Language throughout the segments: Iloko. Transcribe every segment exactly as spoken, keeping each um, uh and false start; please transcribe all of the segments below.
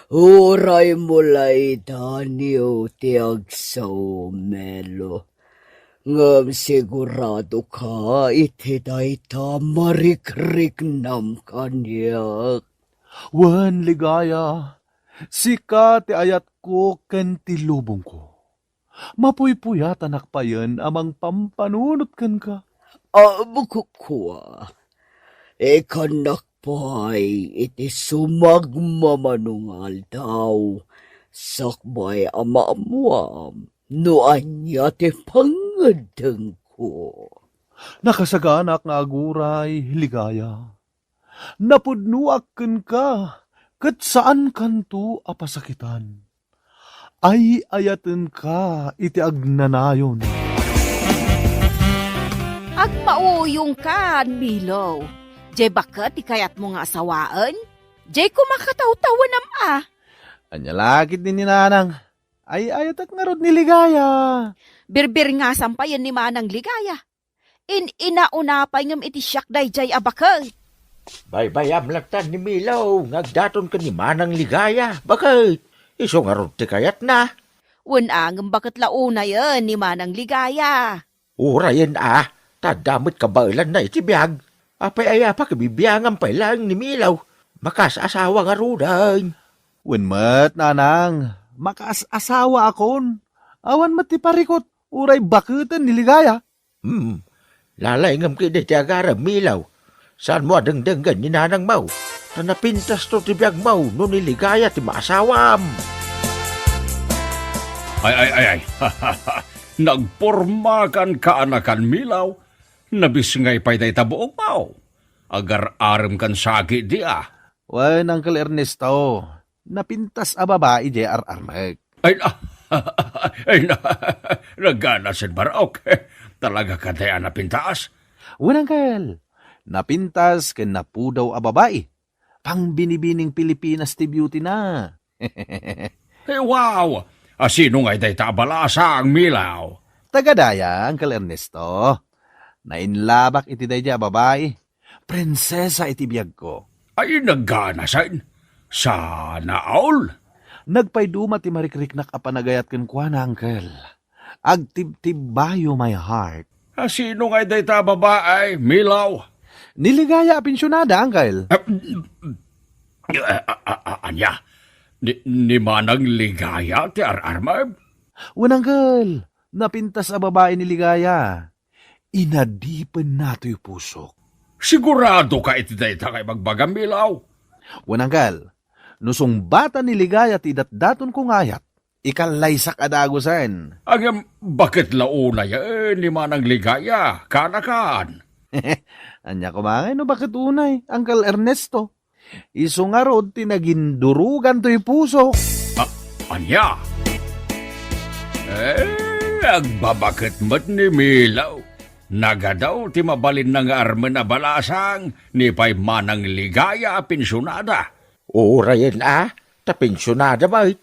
Uray mo laydanyo ti agsao, Melo, ngem siguradoka iti dayta marikriknam kaniak. Wen, Ligaya, sika ti ayatko ken ti lubongko. Mapuypuyatanak payen a mangpampanunot kenka. Ammok kua, ikannak pay iti sumagmamano nga aldaw, sakbay a maammuam no ania ti pangngeddengko. Nakasaganak nga aguray, Ligaya. Napudnoak kenka, ket saankanto a pasakitan. Ay-ayatenka iti agnanayon. Agmauyongkan, Milo. Diay baket ti kayatmo nga asawaen? Diay koma katawtawenam a. Ania la ketdi ni Nanang? Ay-ayatek ngarud ni Ligaya. Birbirngasam payen ni Manang Ligaya. In-inauna pay ngem iti siak daydiay a baket. Baybayam latta ni Milo nga agdaton ken ni Manang Ligaya. Baket? Isu ngarud ti kayatna. Wen a, ngem baket la unayen ni Manang Ligaya. Urayen a, ta adda met kabaelanna iti biag. Apay aya pakibibiangam pay laeng ni Milo? Makaas-asawa ngaruden. Wen met, Nanang, makaas-asawaakon. Awan met ti parikut, uray baketen ni Ligaya. Hmm. Lalaingem ketdi ti agarem, Milo. Saanmo a dengdenggen ni nanangmo? Ta napintasto ti biagmo no ni Ligaya ti maasawam. Ay, ay, ay, ay. Nagpormakan kaanakan, Milo. Nabisngay pay dayta buokmo. Agar-aremkan sa ketdi a. Wen, Uncle Ernesto, napintas a babai diay ar-armek. Ay, na, ay, na, nagganasen, Barok. Talaga kadi a napintas? Wen, Uncle. Napintas ken napudaw a babai. Pangbinibining Pilipinas ti beauty na. Hey, wow! A, sino ngay dayta a balasang, Milo? Taga daya, Uncle Ernesto. Nainlabak iti daydiay a babai. Prinsesa iti biagko. Ay, nagganasen. Sana all. Nagpayduma ti marikriknak a panagayat kenkuana, Uncle. Agtibtibbayo my heart. A, sino ngay dayta a babai, Milo? Ni Ligaya a pensionada, Uncle. A, a, a, a, ania? Ni, ni Manang Ligaya ti ar-armem? Wen, Uncle. Napintas a babai ni Ligaya. Inadipenna toy pusok. Siguradoka iti dayta nga ibagbagam, Milo? Wen, Uncle. No sungbatan ni Ligaya ti idatdatonko nga ayat, ikallaysak a dagusen. Ngem, baket la unayen ni Manang Ligaya, kaanakan? Ania koma ngay no baket unay, Uncle Ernesto? Isu ngarud ti nagindurugan toy pusok. A, ania? Eh, agbabaket met ni Milo. Nagadaw ti mabalinna nga armen a balasang, ni pay Manang Ligaya a pensionada. Urayen a, ta pensionada met.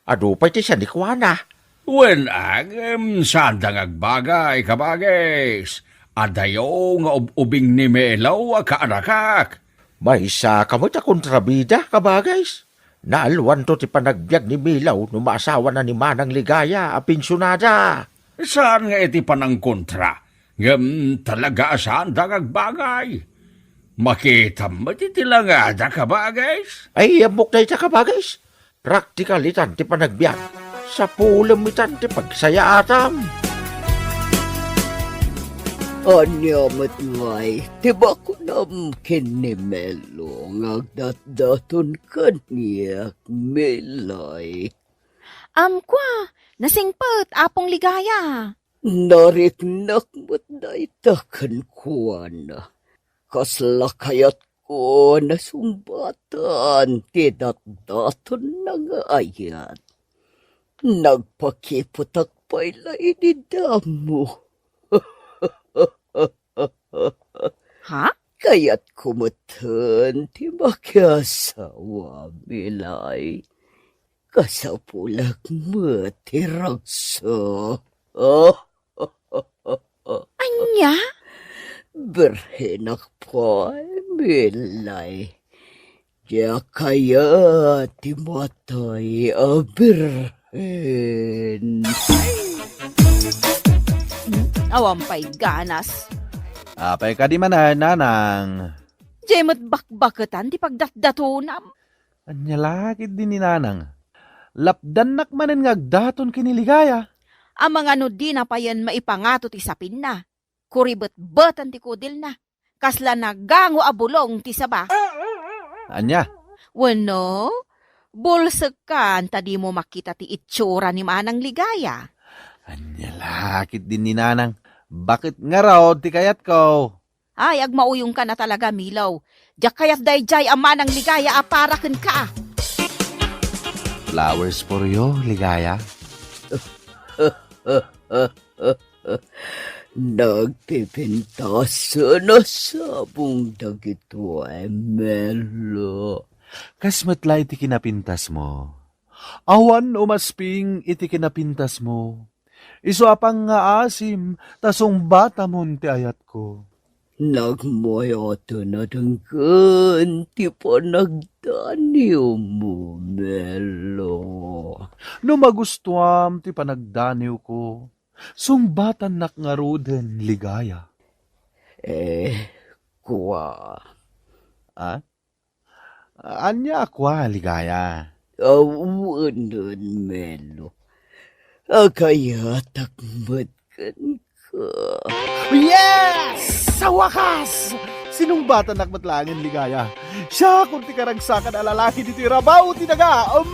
Adu pay ti sanikuana. Wen, ngem, saanda nga agbagay, kabagis. Adayo nga ub-ubing ni Milo a kaanakak. Maysaka met a kontrabida, kabagis. Naalwanto ti panagbiag ni Milo no maasawana ni Manang Ligaya a pensionada. Saan nga iti panangkontra, ngem talaga a saanda nga agbagay. Makitam met iti langada, kabagis. Ay, ammok dayta, kabagis. Praktikal itan ti panagbiag. Sapulem itan ti pagsayaatam. Ania met ngay ti bakunam ken ni Melo nga agdatdaton kaniak, Milay? Amkua, nasingpet, Apong Ligaya. Nariknak met dayta kenkuana. Kasla kayatko a nasungbatan ti datdatonna nga ayat. Nagpakiputak pay la idi damo. Ha? Kayatko metten ti makiasawa, Milay. Kasapulak met ti ragsak. Ania? Birhenak pay, Milay. Diak kayat ti matay a birhen. Awan pay ganas. Apay kadi manen, nanang? Diay met bakbaketan ti pagdatdatonam. Ania la ketdi ni nanang? Lapdannak manen nga agdaton ken ni Ligaya. Amangan no dina payen maipangato ti sapinna. Kuribetbeten ti kudilna. Kasla nagango a bulong ti saba. Ania? Wenno, bulsekkan ta dimo makita ti itsura ni Manang Ligaya. Ania la ketdi ni nanang? Baket ngarud ti kayatko. Ay, agmauyongkan a talaga, Milo. Diak kayat daydiay a Manang Ligaya a para kenka. Flowers for you, Ligaya. Nagpipintasen a sabong dagitoy, Melo. Kas met la iti kinapintasmo. Awan umasping iti kinapintasmo. Isu a pangngaasim ta sungbatamon ti ayatko. Nagmayaten a denggen ti panagdaniwmo, Melo. No magustuam ti panagdaniwko, sungbatannak ngaruden, Ligaya. Eh, kua. Ah? Ania a kua, Ligaya? Awanen, Melo. Akayatak met kenka. Yes! Sa wakas! Sinungbatannak met laengen, Ligaya. Siakon ti karagsakan a lalaki ditoy rabaw ti daga. Um,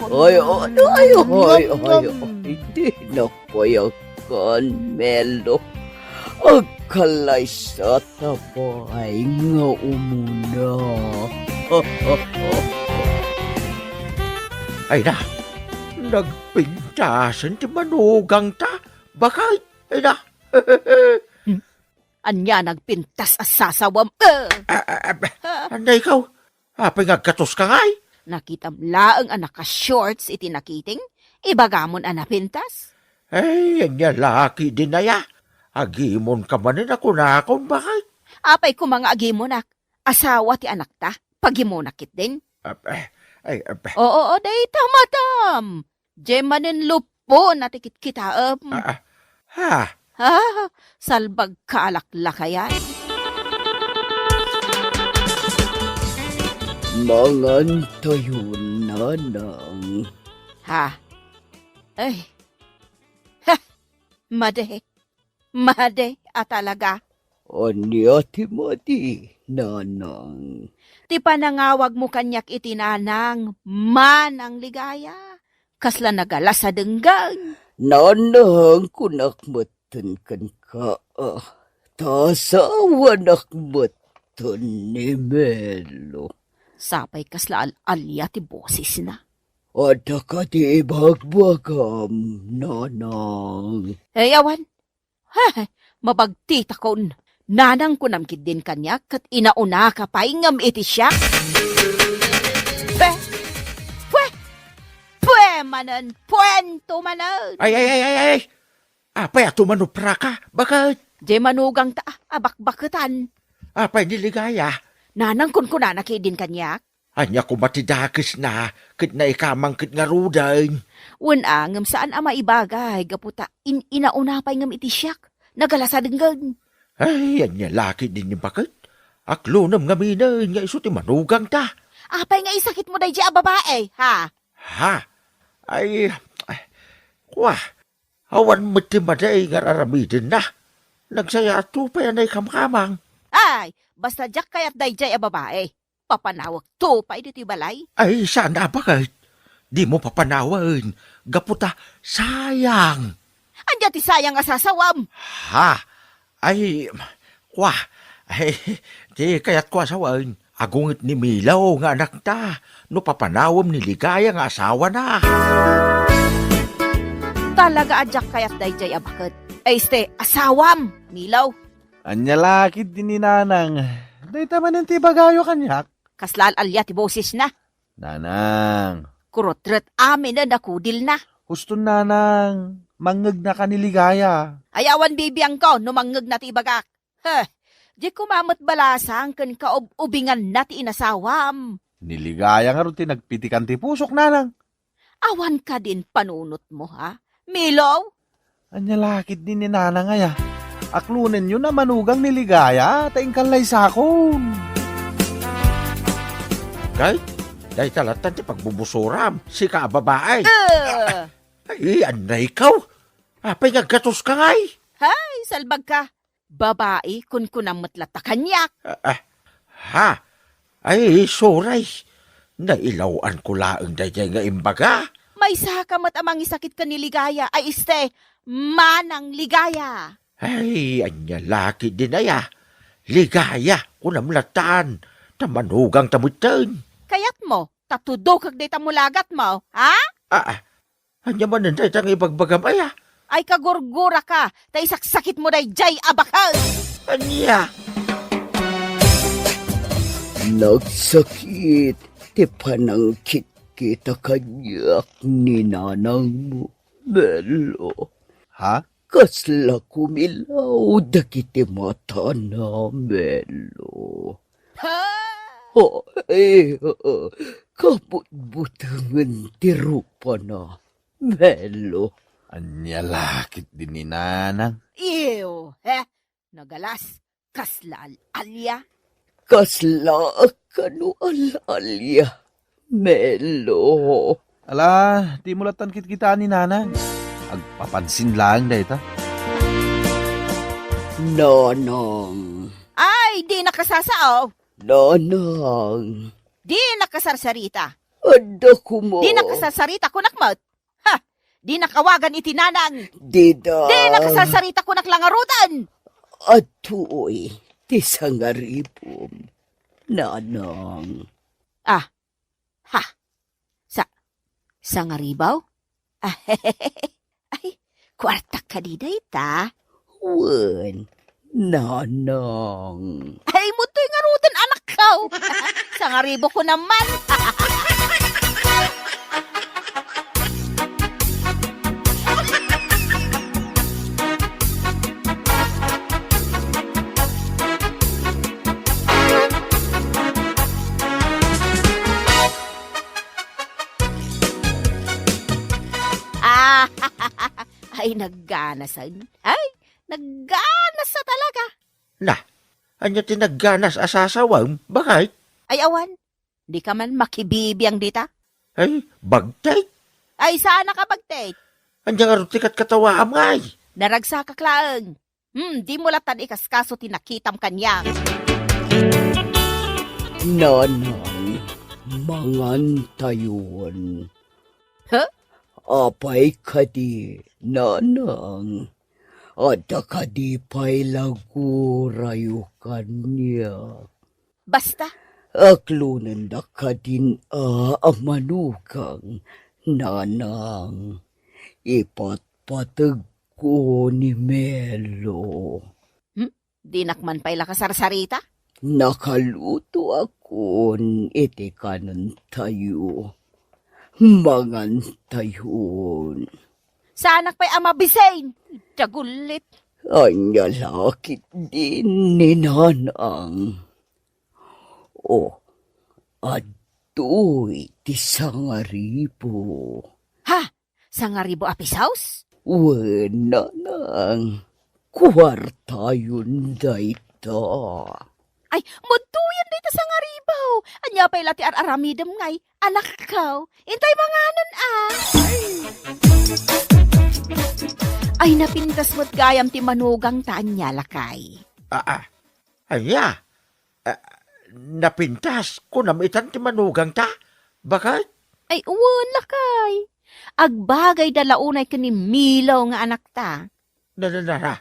Ay, ay, ay, ay, ngam, ay, ngam. Ay, di na payakan, Melo. Agkalaysata pay nga umuna. Ay na, nagpintasen ti manugangta. Bakit? Ay na. Ania nagpintas a sasawam? Eh! Ah, ah, ah, Ah. Ania ikaw? Apay nga agkatoska ngay? Nakitam laeng a naka-shorts iti nakiting? Ibagamon a napintas? Ay, ania la ketdin aya? Agimonka manen a kunakon, bakit? Apay koma nga agimonak? Asawa ti anakta? Pagimonak ketdin? Ah, eh, ay, ah, Oo, oo, dayta, madam. Diay manen lupona ti kitkitaem. Ah, ah. Ha? Ah, salbagka a laklakayan. Mangantayon, nanang. Ha? Ay. Ha! Madi. Madi a talaga. Ania ti madi, nanang? Ti panangawagmo kaniak iti nanang, Manang Ligaya. Kasla nagalas a denggen. Nanang, kunak metten kenka, ah, ta asawanak metten ni Melo. Sapay kasla al-alia ti bosesna. Adda kadi ibagbagam, nanang? Ay, awan. Heh, mabagtitakon. Nanang kunam ketdin kaniak ket inaunaka pay ngem iti siak. Pwe! Pwe! Pwe manen! Puento manen! Ay, ay, ay, ay, ay! Apay a tumanupraka? Bakit? Diay manugangta a, a bakbaketan. Apay ni Ligaya? Nanang kunkunana ketdin kaniak. Ania koma ti dakesna ket naikamang ket ngaruden? Wen a, ngem saan a maibagay gapu ta in-inauna pay ngem iti siak. Nagalas a denggen. Ay, ania la ketdin ni baket? Aklonem ngaminen nga isu ti manugangta. Apay nga isakitmo daydiay a babae, ha? Ha? Ay, ay, kua, awan met ti madi nga ar-aramidenna. Nagsayaatto pay a naikamkamang. Ay, basta diak kayat daydiay a babae. Papanawekto pay ditoy balay. Ay, saan a baket? Dimo papanawen, gapu ta sayang. Ania ti sayang a sasawam? Ha? Ay, kua, ay, ti kayatko a sawen, agunget ni Milo nga anakta, no papanawem ni Ligaya nga asawana. Talaga a diak kayat daydiay a baket. Ay, este, asawam, Milo. Ania la ketdi ni nanang? Dayta manen ti ibagayo kaniak. Kasla al-alia ti bosesna. Nanang. Kurutret aminen a kudilna. Husto, nanang. Mangngegnaka ni Ligaya. Ay, awan bibiangko no mangngegnaka ti ibagak. Heh, di koma met balasang ken kaub-ubinganna ti inasawam. Ni Ligaya ngarud ti nagpitikan ti pusok, nanang. Awan kadin panunotmo, ha? Milo? Ania la ketdi ni nanang aya? Aklonenyo na manugang ni Ligaya, ta inkan la isakon. Kay, dayta lattan ti pagbubusuram, sika a babae. Eh! Ay, annay kaw? Apay nga aggatos ka ngay? Hay, salbag ka. Babae, kunkunam met latta kaniak. Ah, ah, ha? Ay, sorry. Nailaw-an ko laeng daydiay nga imbaga. Maysa ka met a mangisakit ken ni Ligaya. Ay, este, Manang Ligaya. Ay, ania la ketdin aya? Ligaya, kunam lattan. Ta manugangta metten. Kayatmo, ta tudokek dayta mulagatmo, ha? Ah, ah, ania manen dayta nga ibagbagam aya? Ay, kagurguraka, ta isaksakitmo daydiay a baket. Ania? Nagsakit ti panangkitkita kaniak ni nanangmo, Melo. Ha? Kasla kumilaw dagiti matana, Melo. Ha? Ay, kabutbutengen ti rupana, Melo. Ania la ketdi ni nanang? Ew, he? Nagalas, kasla al-alia? Kasla kano al-alia, Melo. Ala, dimo lattan kitkitaan ni nanang. Agpapansin laeng dayta. Nanang. Ay, dinaka sasao. Nanang. Dinaka sarsarita. Adda koma. Dinaka sarsarita, kunak met. Ha! Dinak awagan iti nanang. Dida. Dinaka sarsarita, kunak la ngaruden. Adtoy ti sangaribom, nanang. Ah, ha. Sa-, sangaribaw? Ay, kuartak kadi dayta? Wen, nanang. Ay, mutoy ngaruden, anakko. Sangaribo ko naman. Ah, ay, nagganasan. Ay, nagganasa talaga. Na, ania ti nagganas a sasawem, baket? Ay, awan. Dika man makibibiang dita? Ay, bagtit. Ay, saan a kabagtit? Ania ngarud ti katkatawaam ngay? Naragsakak laeng. Hmm, dimo lattan ikaskaso ti nakitam kaniak. Nanang, mangantayon. Huh? Apay kadi, nanang? Adda kadi pay la gurayo kaniak? Basta. Aklonendak kadin a, a manugang, nanang. Ipatpategko ni Melo. Hmm? Dinak man pay la kasarsarita? Nakalutoakon iti kanentayo. Mangantayon. Saanak pay a mabisin. Dagullit. Ania la ketdin ni nanang? O, adtoy ti sangaribo. Ha? Sangaribo a pisos? Wen, nanang, kuartayon dayta. Ay, madtoyen dayta sangaribo. Ania pay la ti ar-aramidem ngay, anakko? Intay manganen, a. Ay, napintas met gayam ti manugangta, ania, lakay? Ah, ah. Ania? Ah, napintas, kunam itan ti manugangta? Baket? Ay, wen, lakay. Agbagayda la unay ken ni Milo nga anakta. Na, na, na, na.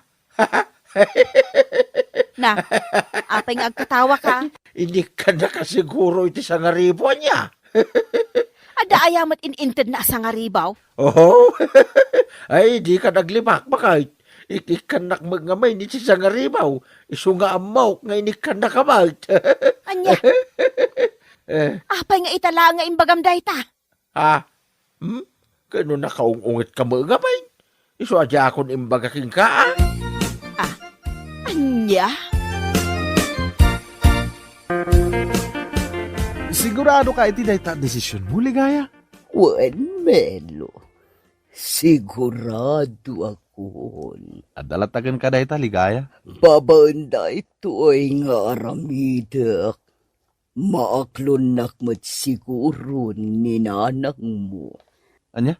Na, apay nga agkatawaka? Inikkannaka siguro iti sangaribo, ania? Adda aya met in-intedna a sangaribo? Oho. Ay, dika naglibak, baket. Ik-, ikkannak met ngamin iti sangaribo. Isu nga ammok nga inikkannaka met. Ania? Eh. Apay nga ita laeng nga imbagam dayta? Ha? Hmm? Kano nakaung-ungetka met ngamin? Isu a diakon imbaga kenka, a? Ah, ania? Sigurado ka iti dayta a desisionmo, Ligaya? Wen, Melo. Siguradoakon. Adda latta kenka dayta, Ligaya? Babaen daytoy nga aramidek, maaklonnak met siguro ni nanangmo. Ania?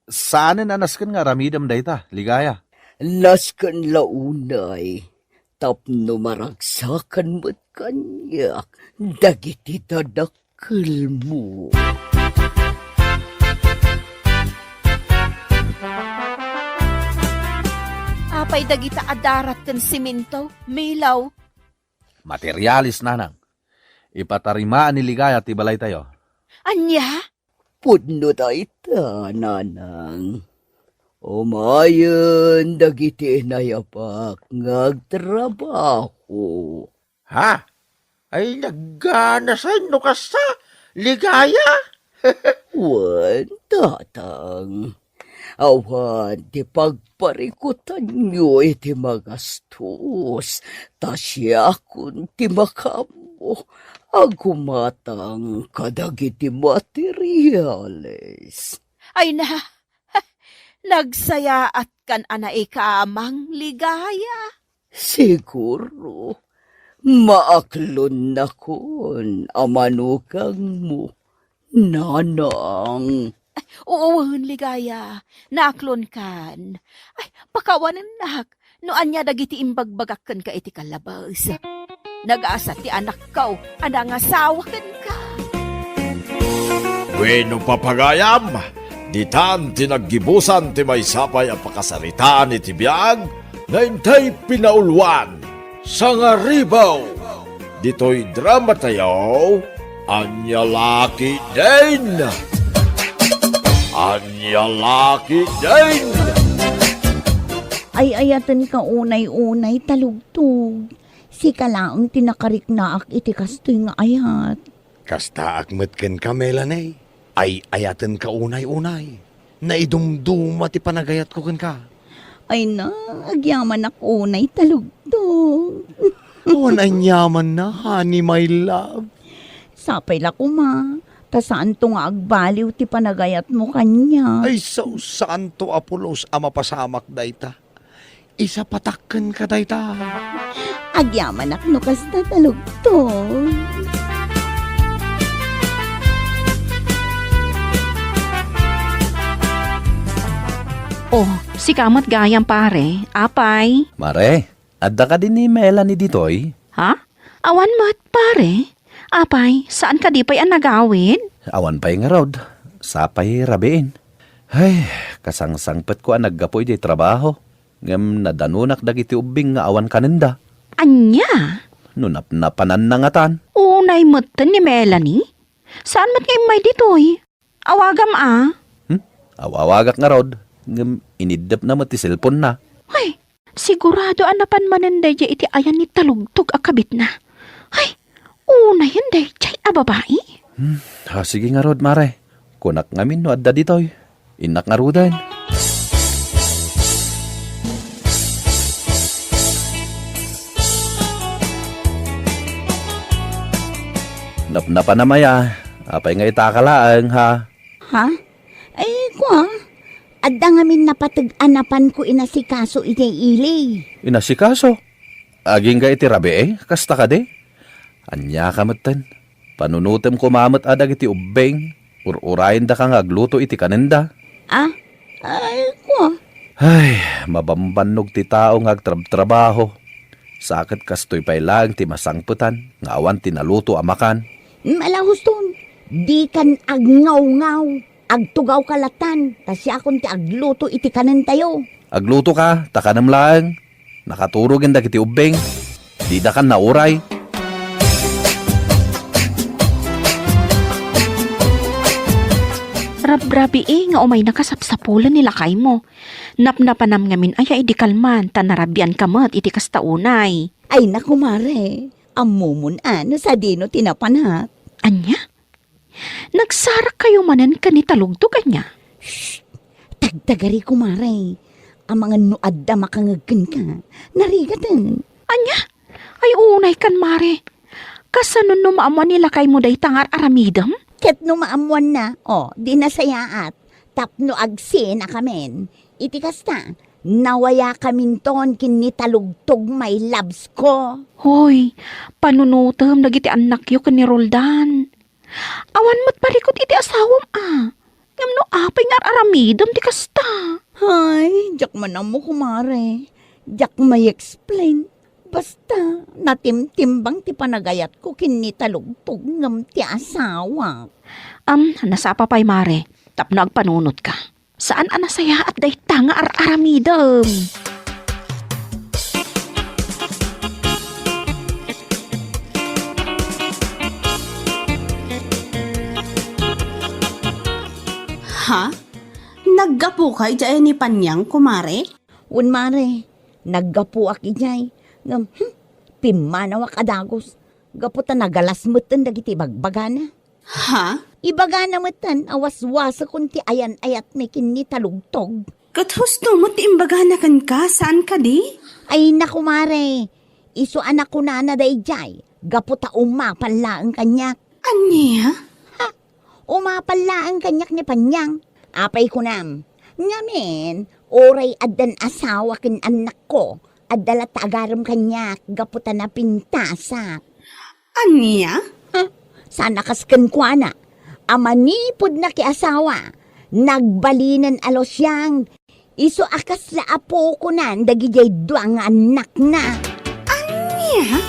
Saanen a nasken nga aramidem dayta, Ligaya? Nasken la unay tapno maragsakan met kaniak dagiti dadakkelmo. Apay dagita a darat ken simento, Melo? Materialis, nanang. Ipatarimaan ni Ligaya ti balaytayo. Ania? Pudno dayta, nanang. Umayen dagiti inayapak nga agtrabaho. Ha? Ay, nagganasay no kasta, Ligaya? Wen, tatang. Awan ti pagparikutanyo iti magastos, ta siakon ti makaammo a gumatang kadagiti materiales. Ay na, nagsayaatkan a naikamang, Ligaya. Siguro, maaklonnakon a manukangmo, nanang. Ay, wen, Ligaya, naaklonkan. Ay, pakawanennak no ania dagiti imbagbagak kenka iti kallabes. Nagasat ti anakko a nangasawa kenka. Wenno, papagayam, ditan ti naggibusan ti maysa pay a pakasaritaan iti biag nga intay pinauluan. Sangaribaw! Ditoy dramatayo, Ania La Ketdin! Ania La Ketdin! Ay-ayatenka unay-unay, Talugtog. Sika laeng ti nakariknaak iti kastoy nga ayat. Kastaak met kenka, Melanie. Ay-ayatenka unay-unay. Naidumduma ti panagayatko kenka. Ay na, agyamanak unay, Talugtog. Awan aniamanna, honey, my love. Sapay la koma, ta saanto nga agbaliw ti panagayatmo kaniak. Ay, sao, saanto a pulos a mapasamak dayta. Isapatak kenka dayta. Agyamanak no kasta, Talugtog. Oh, sika met gayam, pare. Apay? Mare, adda kadi ni Melanie ditoy? Ha? Awan met, pare. Apay, saan kadi pay a nagawid? Awan pay ngarud. Sapay rabiin. Ay, kasangsangpetko a naggapu iti trabaho. Ngem nadanonak dagiti ubbing nga awan kanenda. Ania? No napnapananna ngatan. Unay metten ni Melanie? Saan met nga immay ditoy? Awagam a. Hmm? Aw-awagak ngarud, ngem iniddepna met ti cellphone-na. Ay, sigurado a napan manen daydiay iti ayan ni Talugtog a kabitna. Ay, unayen daydiay a babai? Hmm, ah, sige ngarud, mare. Kunak ngamin no adda ditoy. Innak ngaruden. Napnapanam aya, apay nga itaka laeng, ha? Ha? Ay, kua, adda ngamin napateg a napanko inasikaso idiay ili. Inasikaso? Agingga iti rabii, kasta kadi? Ania ka metten? Panunotem koma met a dagiti ubbing, ur-urayendaka nga agluto iti kanenda. Ah? Ay, kua. Ay, mabambannog ti tao nga agtrabtrabaho. Sa ket kastoy pay laeng ti masangpetan nga awan ti naluto a makan. Malahuston, dikan agngawngaw. Agtugawka latan, ta siakon ti agluto iti kanentayo. Aglutoka, ta kanem laeng. Nakaturogen dagiti ubbing. Didakan nauray. Rabrabii nga umaynaka sapsapulen ni lakaymo. Napnapanam ngamin aya idi kalman, ta narabianka met iti kasta unay. Ay, naku, mare. Ammomon a no sadino ti napanak. Ania? Nagsarakkayo manen ken ni Talugtog, ania? Shh! Tagtagari, kumare. Amangan no adda makangeg kenka, narigaten. Ania? Ay, unay kan, mare. Kasano no maammuan ni lakaymo dayta nga ar-aramidem? Ket no maammuanna, o, di nasayaat. Tapno agsinakamin. Iti kasta, nawayakaminton ken ni Talugtog, my loves ko. Hoy, panunotem dagiti annakyo ken ni Roldan. Awan met parikut iti asawam a. Ngem no apay nga ar-aramidem ti kasta? Ay, diak man ammo, kumare. Diak may-explain. Basta, natimtimbang ti panagayatko ken ni Talugtog ngem ti asawak. Am, nasapa pay, mare, tapno agpanunotka. Saan a nasayaat dayta nga ar-aramidem. Ha? Naggapuka idiay ni Panyang, kumare? Wen, mare, naggapuak idiay. Ngem, hmm, pimmanawak a dagus. Gapu ta nagalas metten dagiti ibagbagana. Ha? Ibagana metten a waswasekon ti ayan-ayatmi ken ni Talugtog. Ket husto met ti imbagana kenka, saan kadi? Ay, naku, mare. Isu a nakunana daydiay, gapu ta umapal laeng kaniak. Ania? Ha? Umapal laeng kaniak ni Panyang. Apay kunam? Ngamin, uray addan asawa ken annakko, adda latta agarem kaniak gapu ta napintasak. Ania? Huh? Saan a kas kenkuana a manipud nakiasawa, nagbalinen a lusiang, isu a kasla apukonan dagidiay dua nga annakna. Ania?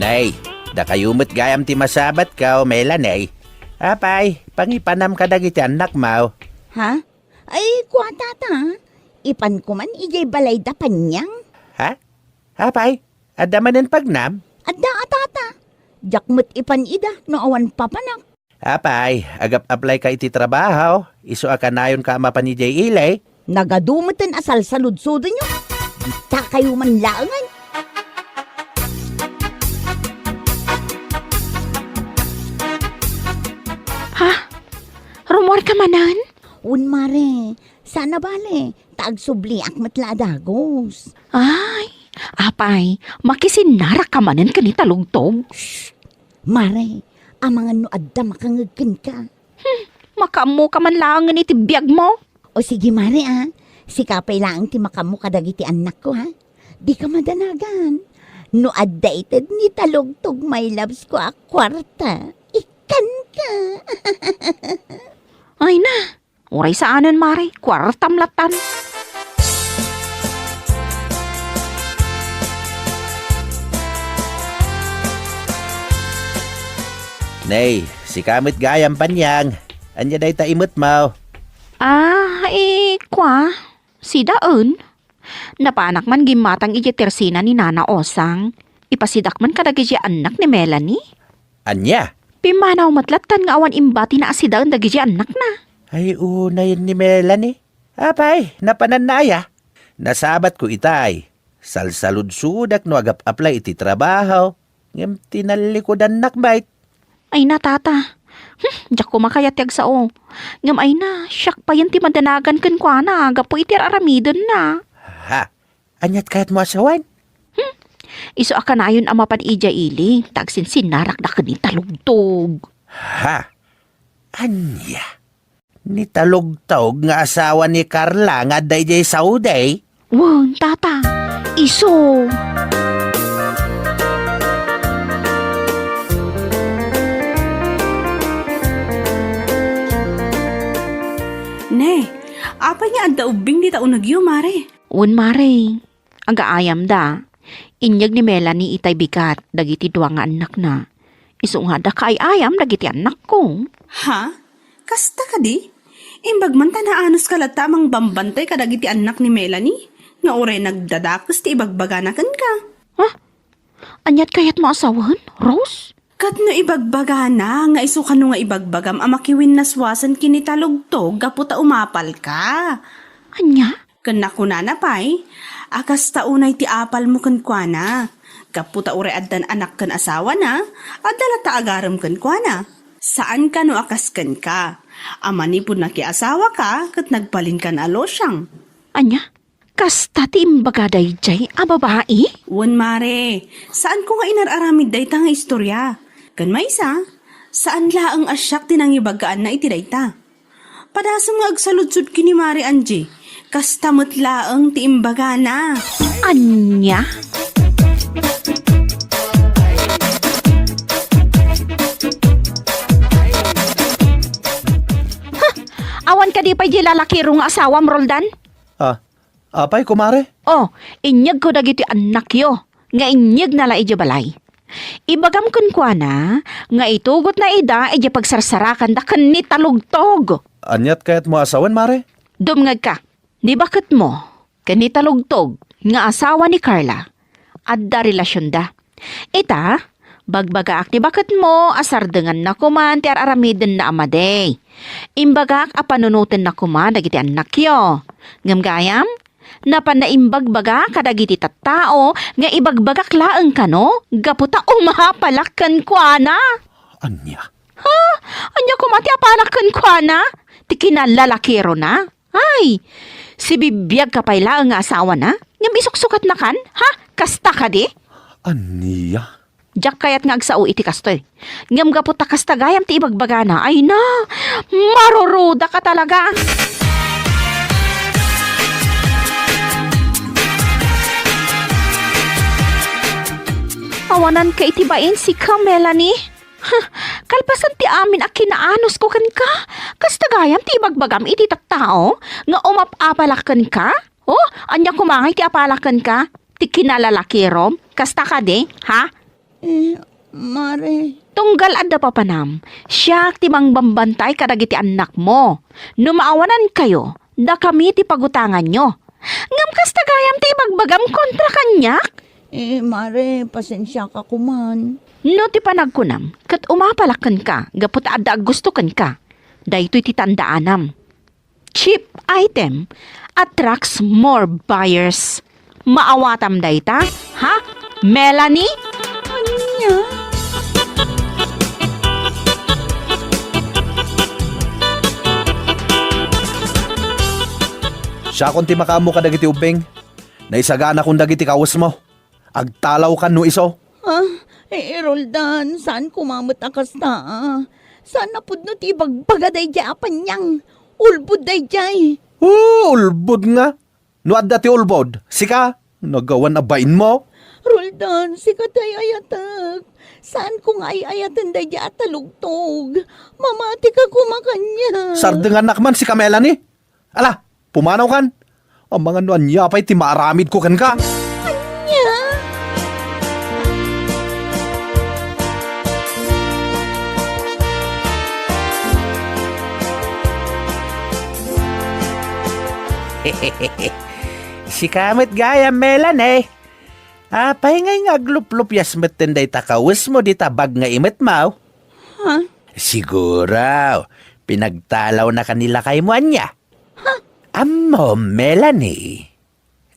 Nay, dakayo met gayam ti masabatko, Melanie. Apay, pangipanam kadagiti annakmo. Ha? Ay, kua, tata. Ipanko man idiay balay da Panyang. Ha? Apay, adda manen pagnam? Adda a, tata. Diak met ipan ida no awan papanak. Apay, agap-applyka iti trabaho, isu a kanayonka a mapan idiay ili? Nagadu meten a salsaludsodenyo. Ditakayo man laengen. Ha? Rummuarka manen? Wen, mare. Saan a bale, ta agsubliak met la a dagus. Ay, apay, makisinnarakka manen ken ni Talugtog? Shh! Mare, amangan no adda makangeg kenka. Hmm, makaammoka man laengen iti biagmo. O sige, mare, a. Sika pay laeng ti makaammo kadagiti annakko, ha? Dika madanagan. No adda ited ni Talugtog, my loves ko a kuarta, ikkanka. Ay na, uray saanen, mare, kuartam lattan. Nay, sika met gayam, Panyang. Ania dayta imetmo? Ah, eh, kua, sidaen. Napanak man gimmatang idiay tersina ni Nana Osang. Ipasidak man kadagiti annak ni Melanie. Ania? Pimmanaw met lattan nga awan imbatina a sidaen dagiti annakna. Ay, unayen ni Melanie. Apay, napananna aya? Nasabatko itay. Salsaludsodak no agap-apply iti trabaho. Ngem tinallikudannak met. Ay na, tata. Hmm, diak koma kayat ti agsao. Ngem ay na, siak payen ti madanagan kenkuana gapu iti ar-aramidenna. Ha? Aniat kayatmo a sawen? Hmm. Isu a kanayon a mapan idiay ili, ta agsinsinnarakda ken ni Talugtog. Ha? Ania? Ni Talugtog nga asawa ni Carla nga adda idiay Saudi? Wen, tata. Isu. Ne, apay nga adda ubbing dita unegyo, mare? Wen, mare. Agaayamda, inyeg ni Melanie itay bigat dagiti dua nga annakna. Isu nga adda kaay-ayam dagiti annakko. Ha? Kasta kadi? Imbag man ta naanuska latta a mangbambantay kadagiti annak ni Melanie, nga uray nagdadakes ti ibagbagana kenka. Ha? Aniat kayatmo a sawen, Rose? Ket no ibagbagana nga isu kano nga ibagbagam a makiwinnaswasen ken ni Talugtog gapu ta umapalka. Ania? Ken nakunana pay a kasta unay ti apalmo kenkuana, gapu ta uray addan anak ken asawana, adda latta agarem kenkuana. Saan kano a kas kenka, A manipud nakiasawaka ket nagbalinkan a losyang. Ania? Kasta ti imbaga daydiay a babai? Wen, mare, saanko nga inar-aramid dayta nga istorya. Ken maysa, saan laeng a siak ti nangibagaanna iti dayta. Padasem nga agsaludsod ken ni Mare Angie, kasta met laeng ti imbagana. Ania? Huh! Awan kadi pay di lalakiro nga asawam, Roldan? Ah, apay, kumare? Oh, inyegko dagiti annakyo nga inyegna la idiay balay. Ibagam kenkuana nga itugotna ida idiay pagsarsarakanda ken ni Talugtog. Aniat kayatmo a sawen, mare? Dumngegka, ni baketmo ken ni Talugtog nga asawa ni Carla, adda relasionda. Ita, bagbagaak ni baketmo a sardenganna koman ti ar-aramidenna a madi. Imbagak a panunotenna koma dagiti annakyo. Ngem gayam, napanna imbagbaga kadagiti tattao nga ibagbagak laeng kano gapu ta umapalak kenkuana. Ania? Ha? Ania koma ti apalak kenkuana? Ti kinalalakerona? Ay, sibibiagka pay laeng nga asawana? Ngem isuksukatnakan? Ha? Kasta kadi? Ania? Diak kayat nga agsao iti kastoy. Ngem gapu ta kasta gayam ti ibagbagana, ay na, marurudaka talaga. Awananka iti bain, sika, Melanie. Huh, kalpasan ti amin a kinaanusko kenka, kasta gayam ti ibagbagam iti tattao nga umap-apalak kenka? Oh, ania koma ngay ti apalak kenka? Ti kinalalakirom? Kasta kadi, ha? Eh, mare. Tunggal adda papanam, siak ti mangbambantay kadagiti annakmo. No maawanankayo, dakami ti pagutanganyo. Ngem kasta gayam ti ibagbagam kontra kaniak? Eh, mare, pasensiaka koman. No ti panagkunam, ket umapalak kenka gapu ta adda aggusto kenka. Daytoy ti tandaanam. Cheap item attracts more buyers. Maawatam dayta? Ha? Melanie? Ania? Siakon ti makaammo kadagiti ubbing. Naisaganakon dagiti kawesmo. Agtalawkan no isu. Ah, eh, Roldan, saan koma met a kasta, ah. Saan a pudno ti ibagbaga daydiay a paniang. Ulbod daydiay. Oh, ulbod nga. No adda ti ulbod, sika, nagawan a bainmo. Roldan, sika ti ay-ayatek. Saanko nga ay-ayaten daydiay a talugtog. Mamatika koma kaniak. Sardengannak man, sika, Melanie. Ala, pumanawkan. Amangan no ania pay ti maaramidko kenka. Ania? Sika met gayam, Melanie. Apay ngay nga agluplupyas metten dayta kawesmo dita bag nga imetmo? Ha? Siguro, pinagtalawnaka ni lakaymo ania? Ha? Ammom, Melanie,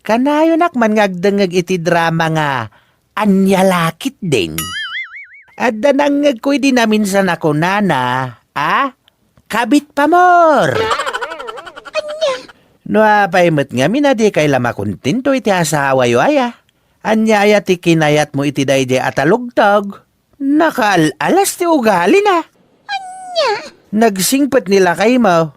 kanayonak man nga agdengngeg iti drama nga Ania La Ketdin. Adda nangngegko idi naminsan a kunana, a? Kabit pamor! Ania? No apay met ngamin a dikay la makontento iti asawayo aya? Ania aya ti kinayatmo iti daydiay a talugtog? Nakaal-alas ti ugalina. Ania? Nagsingpet ni lakaymo.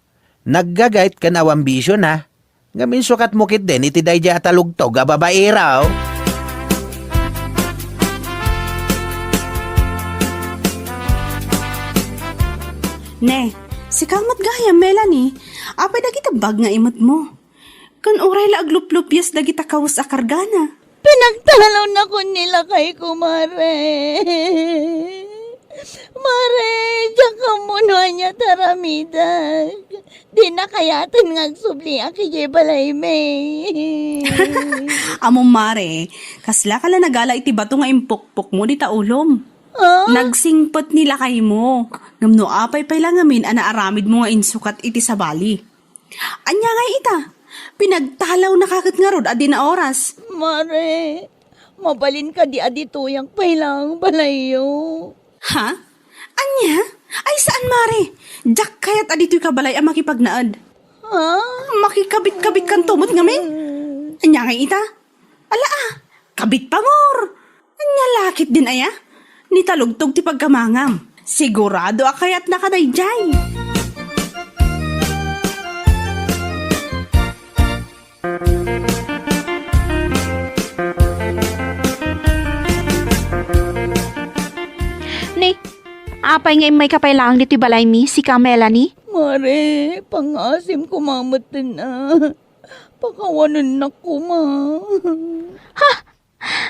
Naggagayt ken awan bisiona. Ngem insukatmo ketdin iti daydiay a talugtog a babaero. Ne, sika met gayam, Melanie. Apay dagiti bag nga imetmo? Ken uray la agluplupyas dagita kawes a kargana. Pinagtalawnakon ni lakayko, mare. Mare, diak ammo no ania ti aramidek. Dina kayaten nga agsubliak idiay balaymi. Ammom, mare, kaslaka la nagala iti bato nga impukpukmo dita ulom. Ah? Nagsingpet ni lakaymo. Ngem no apay pay la ngamin a naaramidmo nga insukat iti sabali. Ania ngay ita? Pinagtalawnaka ket ngarud a dina oras. Mare, mabalin kadi a ditoyak pay laeng balayyo? Ha? Ania? Ay, saan, Mare. Diak kayat a ditoy kabalay a makipagnaed. Ah? Makikabit-kabitkanto met ngamin. Ania ngay ita? Ala, ah, kabit pamor. Ania la ketdin aya? Ni talugtog ti pagkamangam. Sigurado a kayatnaka daydiay. Ni, apay nga immayka pay laeng ditoy balaymi, sika, Melanie? Mare, pangngaasim koma metten a. Pakawanennak koma. Ha?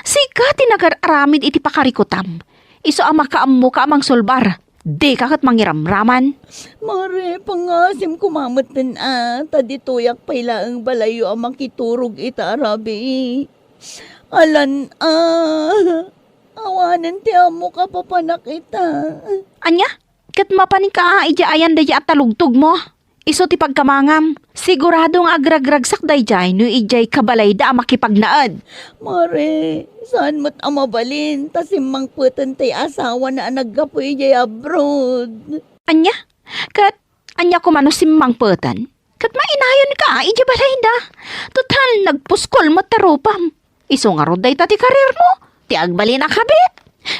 Sika ti nagar-aramid iti pakarikutam. Isu a makaammoka a mangsulbar. Dika ket mangiramraman. Mare, pangngaasim koma metten a, ta ditoyak pay laeng balayyo a makiturog ita a rabii. Alan a. Awanen ti ammok a papanak ita. Ania? Ket mapaninka a idiay ayan daydiay a talugtogmo? Isu ti pagkamangam. Sigurado nga agragragsak daydiay no idiay kabalayda a makipagnaed. Mare, saan met a mabalin ta simmangpeten ti asawana a naggapu idiay abroad. Ania? Ket ania koma no simmangpeten? Ket mainayonka idiay balayda. Total, nagpuskol met ti rupam. Isu ngarud dayta ti kariermo, ti agbalin a kabit,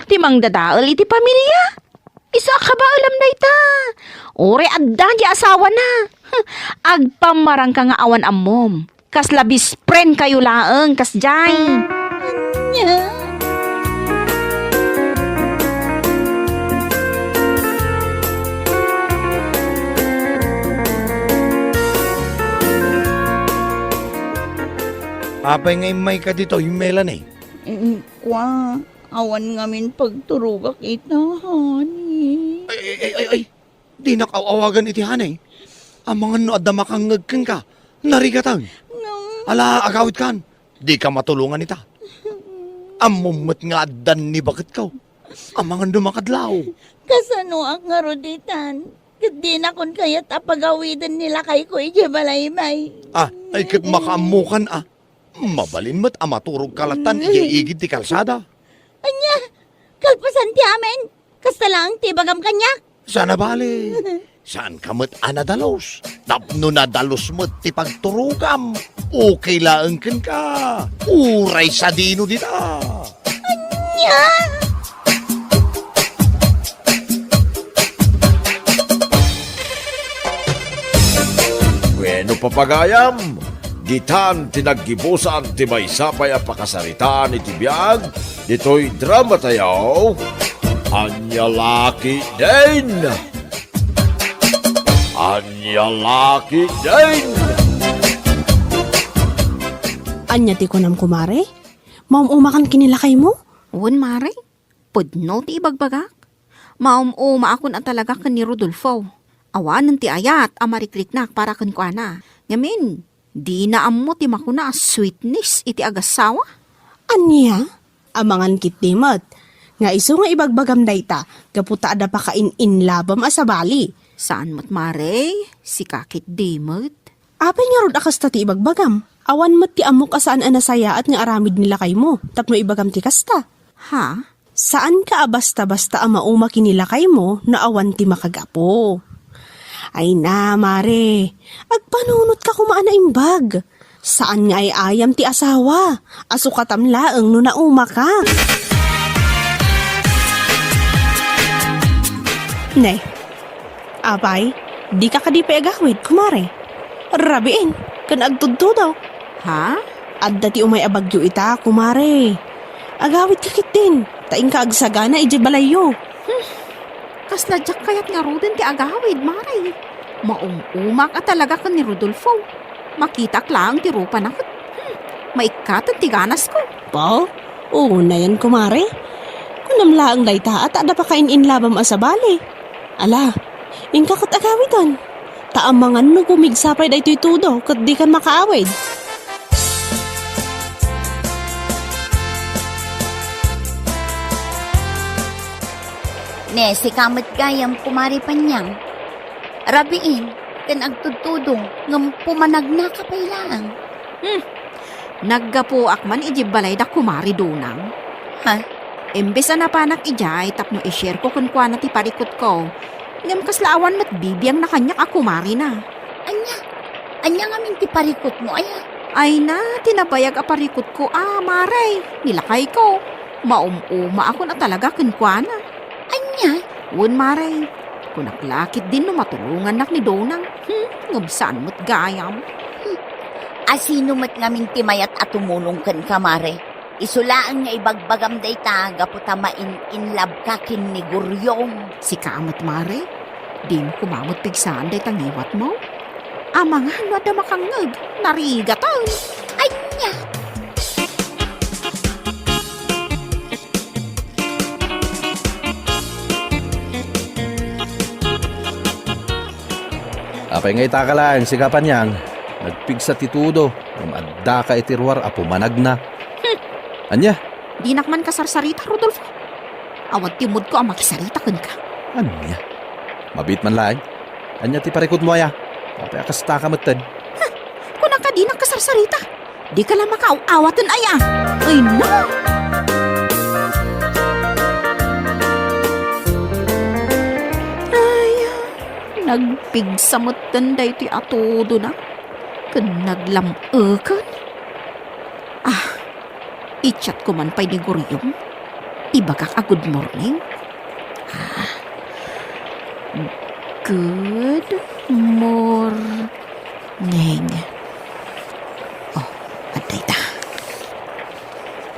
ti mangdadael iti pamilia. Isu a kabaelam dayta. Uray adda diay asawana. Agpammarangka nga awan ammom. Kasla best friend kayo laeng, kasdiay. Ania? Apay nga immayka ditoy, Melanie? Mm, kua, awan ngamin pagturogak ita, honey. Ay, ay, ay, ay, ay. Dinak aw-awagan iti honey. Amangan no adda makangngeg kenka, narigaten. Ngem ala, agawidkan. Dika matulongan ita. Ammom met nga addan ni baketko. Amangan no makadlaw. Kasanoak ngarud itan? Ket dinakon kayat a pagawiden ni lakayko idiay balaymi. Ah, ay ket makaammokan a. Mabalin met a maturogka lattan idiay igid ti kalsada. Ania? Kalpasan ti amin? Kasta laeng ti ibagam kaniak? Saan a bale. Saanka met a nadalus. Tapno nadalus met ti pagturogam, okay laeng kenka. Uray sadino dita. Ania? Bueno, papagayam, ditan ti naggibusan ti maysa pay a pakasaritaan iti biag ditoy drama tayo. Ania la ketdin? Ania la ketdin? Ania ti kunam, kumare? Maum-umakan ken ni lakaymo? Wen, mare. Pudno ti ibagbagak. Maum-umaakon a talaga ken ni Rodolfo. Awanen ti ayat a marikriknak para kenkuana. Ngamin, dina ammo ti makuna a sweetness iti agasawa. Ania? Amangan ketdi met nga isu nga ibagbagam dayta gapu ta adda pakain-inlabam a sabali. Saan met, mare, sika ketdi met. Apay ngarud a kasta ti ibagbagam? Awan met ti ammok a saan a nasayaat nga aramid ni lakaymo tapno ibagam ti kasta. Ha? Saanka a basta-basta a mauma ken ni lakaymo no awan ti makagapu. Ay na, mare, agpanunotka koma a naimbag. Saan nga ay-ayam ti asawa, a sukatam laeng no naumaka. Ne, apay, dika kadi pay agawid, kumare? Rabiin, ken agtudtudo. Ha? Adda ti umay a bagyo ita, kumare. Agawidka ketdin, ta inka agsagana idiay balayyo. Hmm. Kasla diak kayat ngaruden ti agawid, mare. Maum-umak a talaga ken ni Rodolfo. Makitaak laeng ti rupana ket, hmm, maikkaten ti ganasko. Ba? Unayen, kumare. Kunam laeng dayta a ta adda pakain-inlabam a sabali. Ala, inka ket agawiden. Ta amangan no gumigsa pay daytoy tudo ket dikan makaawid. Ne, sika met gayam, kumare Panyang. Rabiin, ken agtudtudo, ngem pumanagnaka pay laeng. Hmm. Naggapuak man idiay balayda, kumare Dunang. Ha? Imbes a napanak idiay tapno i-share ko kenkuana ti parikutko, Ngem kasla awan met bibiangna kaniak a kumarina. Ania? Ania ngamin ti parikutmo, aya? Ay na, ti nabayag a parikutko a, mare, ni lakayko. Maum-umaakon a talaga kenkuana. Ania? Wen, mare. Kunak la ketdin no matulongannak ni Donang. Hmm, ngem saan met gayam. Hmm. A, sino met ngamin ti mayat a tumulong kenka, mare? Isu laeng nga ibagbagam dayta gapu ta main-in love ka ken ni Guryong. Sika met, mare? Dimo koma met pigsaan dayta ngiwatmo? Amangan no adda makangngeg, narigaten. Ania? Apay nga itaka laeng, sika Panyang? Nagpigsa ti tudo, ngem addaka iti ruar a pumanagna. Hmm. Ania? Dinak man kasarsarita, Rodolfo. Awan ti moodko a makisarita kenka. Ania? Mabiit man laeng. Ania ti parikutmo, aya? Apay a kastaka metten? Huh! Kunaka dinak kasarsarita. Dika la makaaw-awaten, aya? Ay, no! Ay, nagpigsa metten daytoy a tudona ken naglam-eken. Ah, i-chat ko man pay ni Guryong. Ibagak a good morning. Ah, good morning. Oh, adda ita.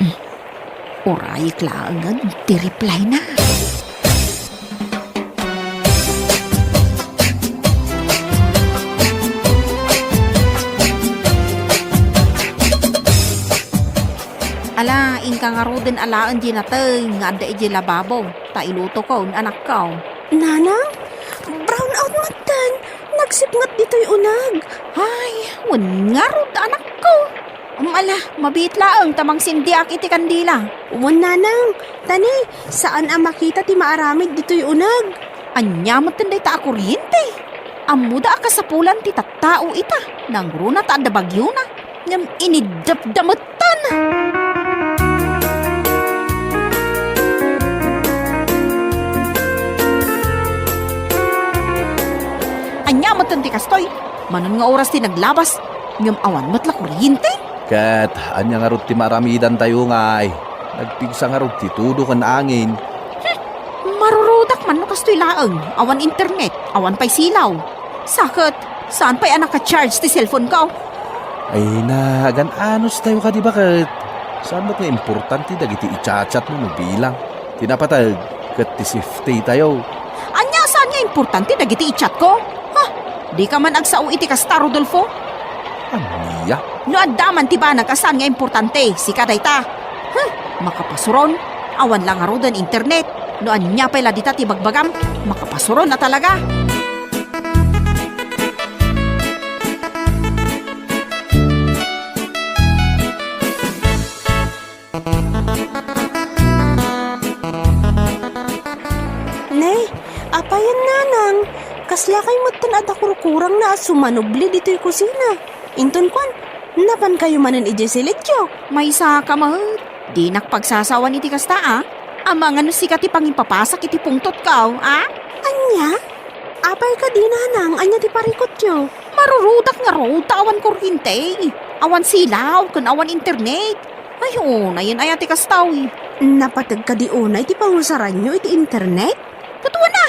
Mm. Urayek laengen ti reply na. Ala, inka ngaruden alaen di nateng nga adda idiay lababo, ta ilutokon, anakko. Nanang, brown out metten. Nagsipnget ditoy uneg. Ay, wen ngarud, anakko. Um, ala, mabiit laeng ta mangsindiak iti kandila. Wen, nanang, tani, saan a makita ti maaramid ditoy uneg. Ania metten dayta a kuryente? Ammoda a kasapulan ti tattao ita, nangruna ta adda bagiona, ngem iniddapda metten. Ania metten ti kastoy? Manon nga oras ti naglabas, ngem awan met la kuryente? Ket ania ngarud ti maaramidantayo ngay? Nagpigsa ngarud ti tudo ken angin. Hmm, marurudak man no kastoy laeng, awan internet, awan pay silaw. Sa ket, saan pay a naka-charge ti cellphone ko? Ay, nagan-anos tayo kadi baket. Saan met nga importante dagiti i-chat-chat mo no bilang? Ti napateg ket ti safety tayo. Ania saan nga importante dagiti i-chat ko? Ha? Dika man agsao iti kasta, Rodolfo? Ania? No adda man ti banag a saan nga importante, sika dayta. Huh, makapasuron. Awan la ngaruden internet. No ania pay la dita ti bagbagam, makapasuron a talaga. Ne, apayen, nanang, kasla kay metten a dakurkurangna a sumanubli ditoy kusina. Inton kuan, napan kayo manen idiay silityo? Maysa ka met. Dinak pagsasawan iti kasta, a. Amangan no sika ti pangipapasak iti pungtotko, a? Ania? Apay kadi, nanang, ania ti parikutyo? Marurudak ngarud ta awan kuryente, awan silaw, ken awan internet. Ay, unayen aya ti kastoy. Napateg kadi unay ti pangusaranyo iti internet? Ket wen a,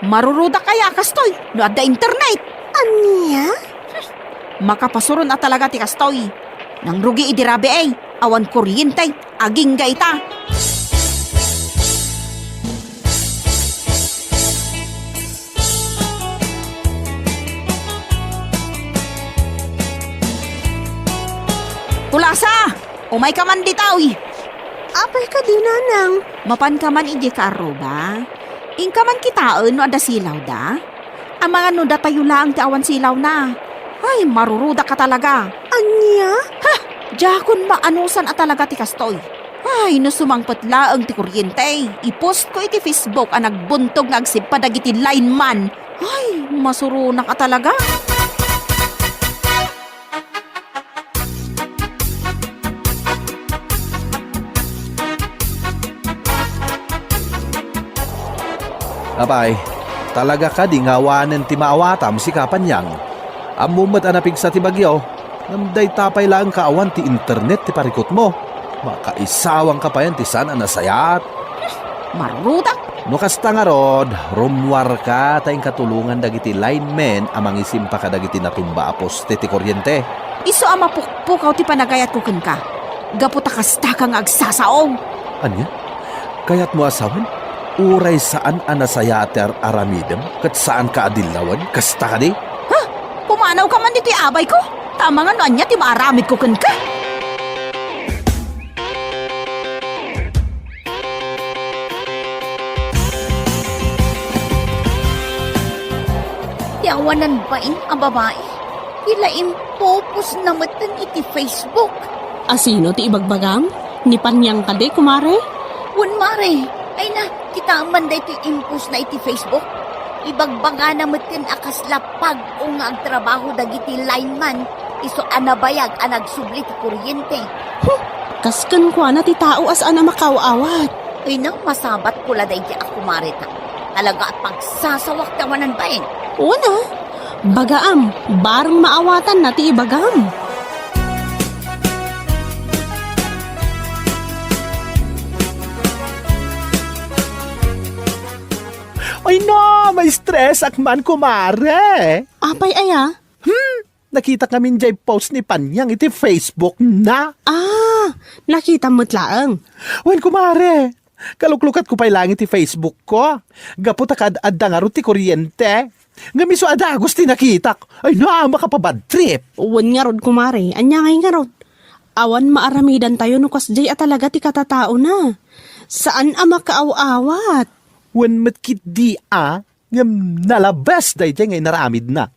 marurudak aya a kastoy no adda internet. Ania? Hmm, makapasuron a talaga ti kastoy. Nangrugi idi rabii, awan kuryente, agingga ita. Tulasa! Umayka man ditoy! Apay kadi, nanang? Mapanka man idiay kaarruba? Inka man kitaen no adda silawda? Amangan no datayo laeng ti awan silawna. Ay, marurudak a talaga. Ania? Ha! Diakon maanusan a talaga ti kastoy. Ay, no sumangpet laeng ti kuryente, i-post ko iti Facebook a nagbuntog nga agsippa dagiti lineman. Ay, masuronak a talaga. Apay, Talaga kadi nga awanen ti maawatam, sika Panyang? Ammom met a napigsa ti bagyo, ngem dayta pay laeng ka awan ti internet ti parikutmo. Makaisawangka payen ti saan a nasayaat. Marudak! No kasta ngarud, rummuarka ta inka tulongan dagiti linemen a mangisimpa kadagiti natumba a poste ti koriente. Isu a mapukpukaw ti panagayatko kenka, gapu ta kastaka nga agsasao. Ania? Kayatmo a sawen? Uray saan a nasayaat ti ar-aramidem ket saanka a dillawen? Kasta kadi? Ha? Pumanawka man ditoy abayko? Ta amangan no ania ti maaramidko kenka? Ti awanan bain a babai, ti la impopostna metten iti Facebook. A sino ti ibagbagam? Ni Panyang kadi, kumare? Wen, mare. Ay na, kitaem man daytoy impostna iti Facebook. Ibagbagana metten a kasla pag-o nga agtrabaho dagiti lineman, isu a nabayag a nagsubli ti kuryente. Huh! Kas kenkuana ti tao a saan a makaaw-awat. Ay na, masabatko la daydi a kumare ta. Talaga a pagsasawak ti awanan bain. Una, bagaam, bareng maawatanna ti ibagam. Ay na, ma-stress ak man, kumare. Apay aya? Hmm, nakitak ngamin jay post ni Panyang iti Facebook na. Ah, nakitam met laeng. Wen, kumare, kaluklukatko pay laeng iti Facebook ko. Gapu ta kad-adda ngarud ti kuryente. Ngem isu a dagus ti nakitak. Ay na, makapabad trip. Wen ngarud, kumare, ania ngay ngarud? Awan maaramidantayo no kasjay a talaga ti katataona. Saan a makaaw-awat. Wen met ketdi a, ngem nalabes daydiay nga inaramidna.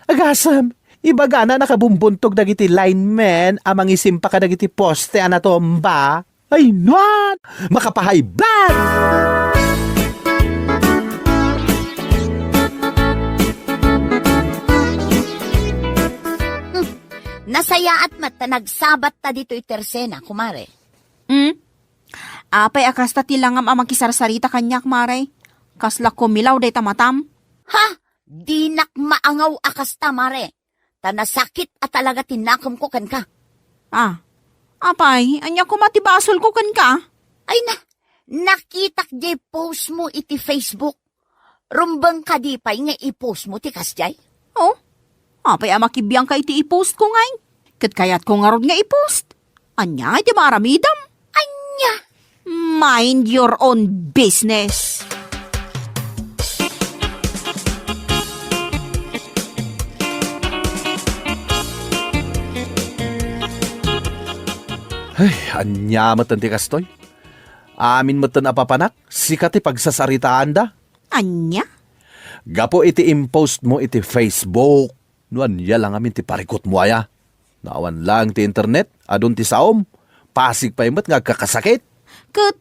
Agasem, ibagana a nakabumbuntog dagiti linemen a mangisimpa kadagiti poste a natumba. Ay nuan! Makapahaybag! Hmm. Nasayaat met ta nagsabatta ditoy tersena, kumare. Hmm? Apay a kasta ti langam a makisarsarita kaniak, mare? Kasla kumilaw dayta matam? Ha? Dinak maangaw a kasta, mare. Ta nasakit a talaga ti nakemko kenka. Ah, apay, ania koma ti basolko kenka? Ay na, nakitak jay post mo iti Facebook. Rumbeng kadi pay nga i-post mo ti kasjay? Oh, apay a makibiangka iti i-post ko ngay? Ket kayatko ngarud nga i-post. Ania ngay ti maaramidem? Ania? Mind your own business. Ay, ania met ti kastoy? Amin met ti napapanak, sika ti pagsasaritaanda. Ania? Gapu iti impost mo iti Facebook, no ania la ngamin ti parikutmo aya? No awan laeng ti internet, adun ti saom, pasig pay met nga agkakasakit. Ket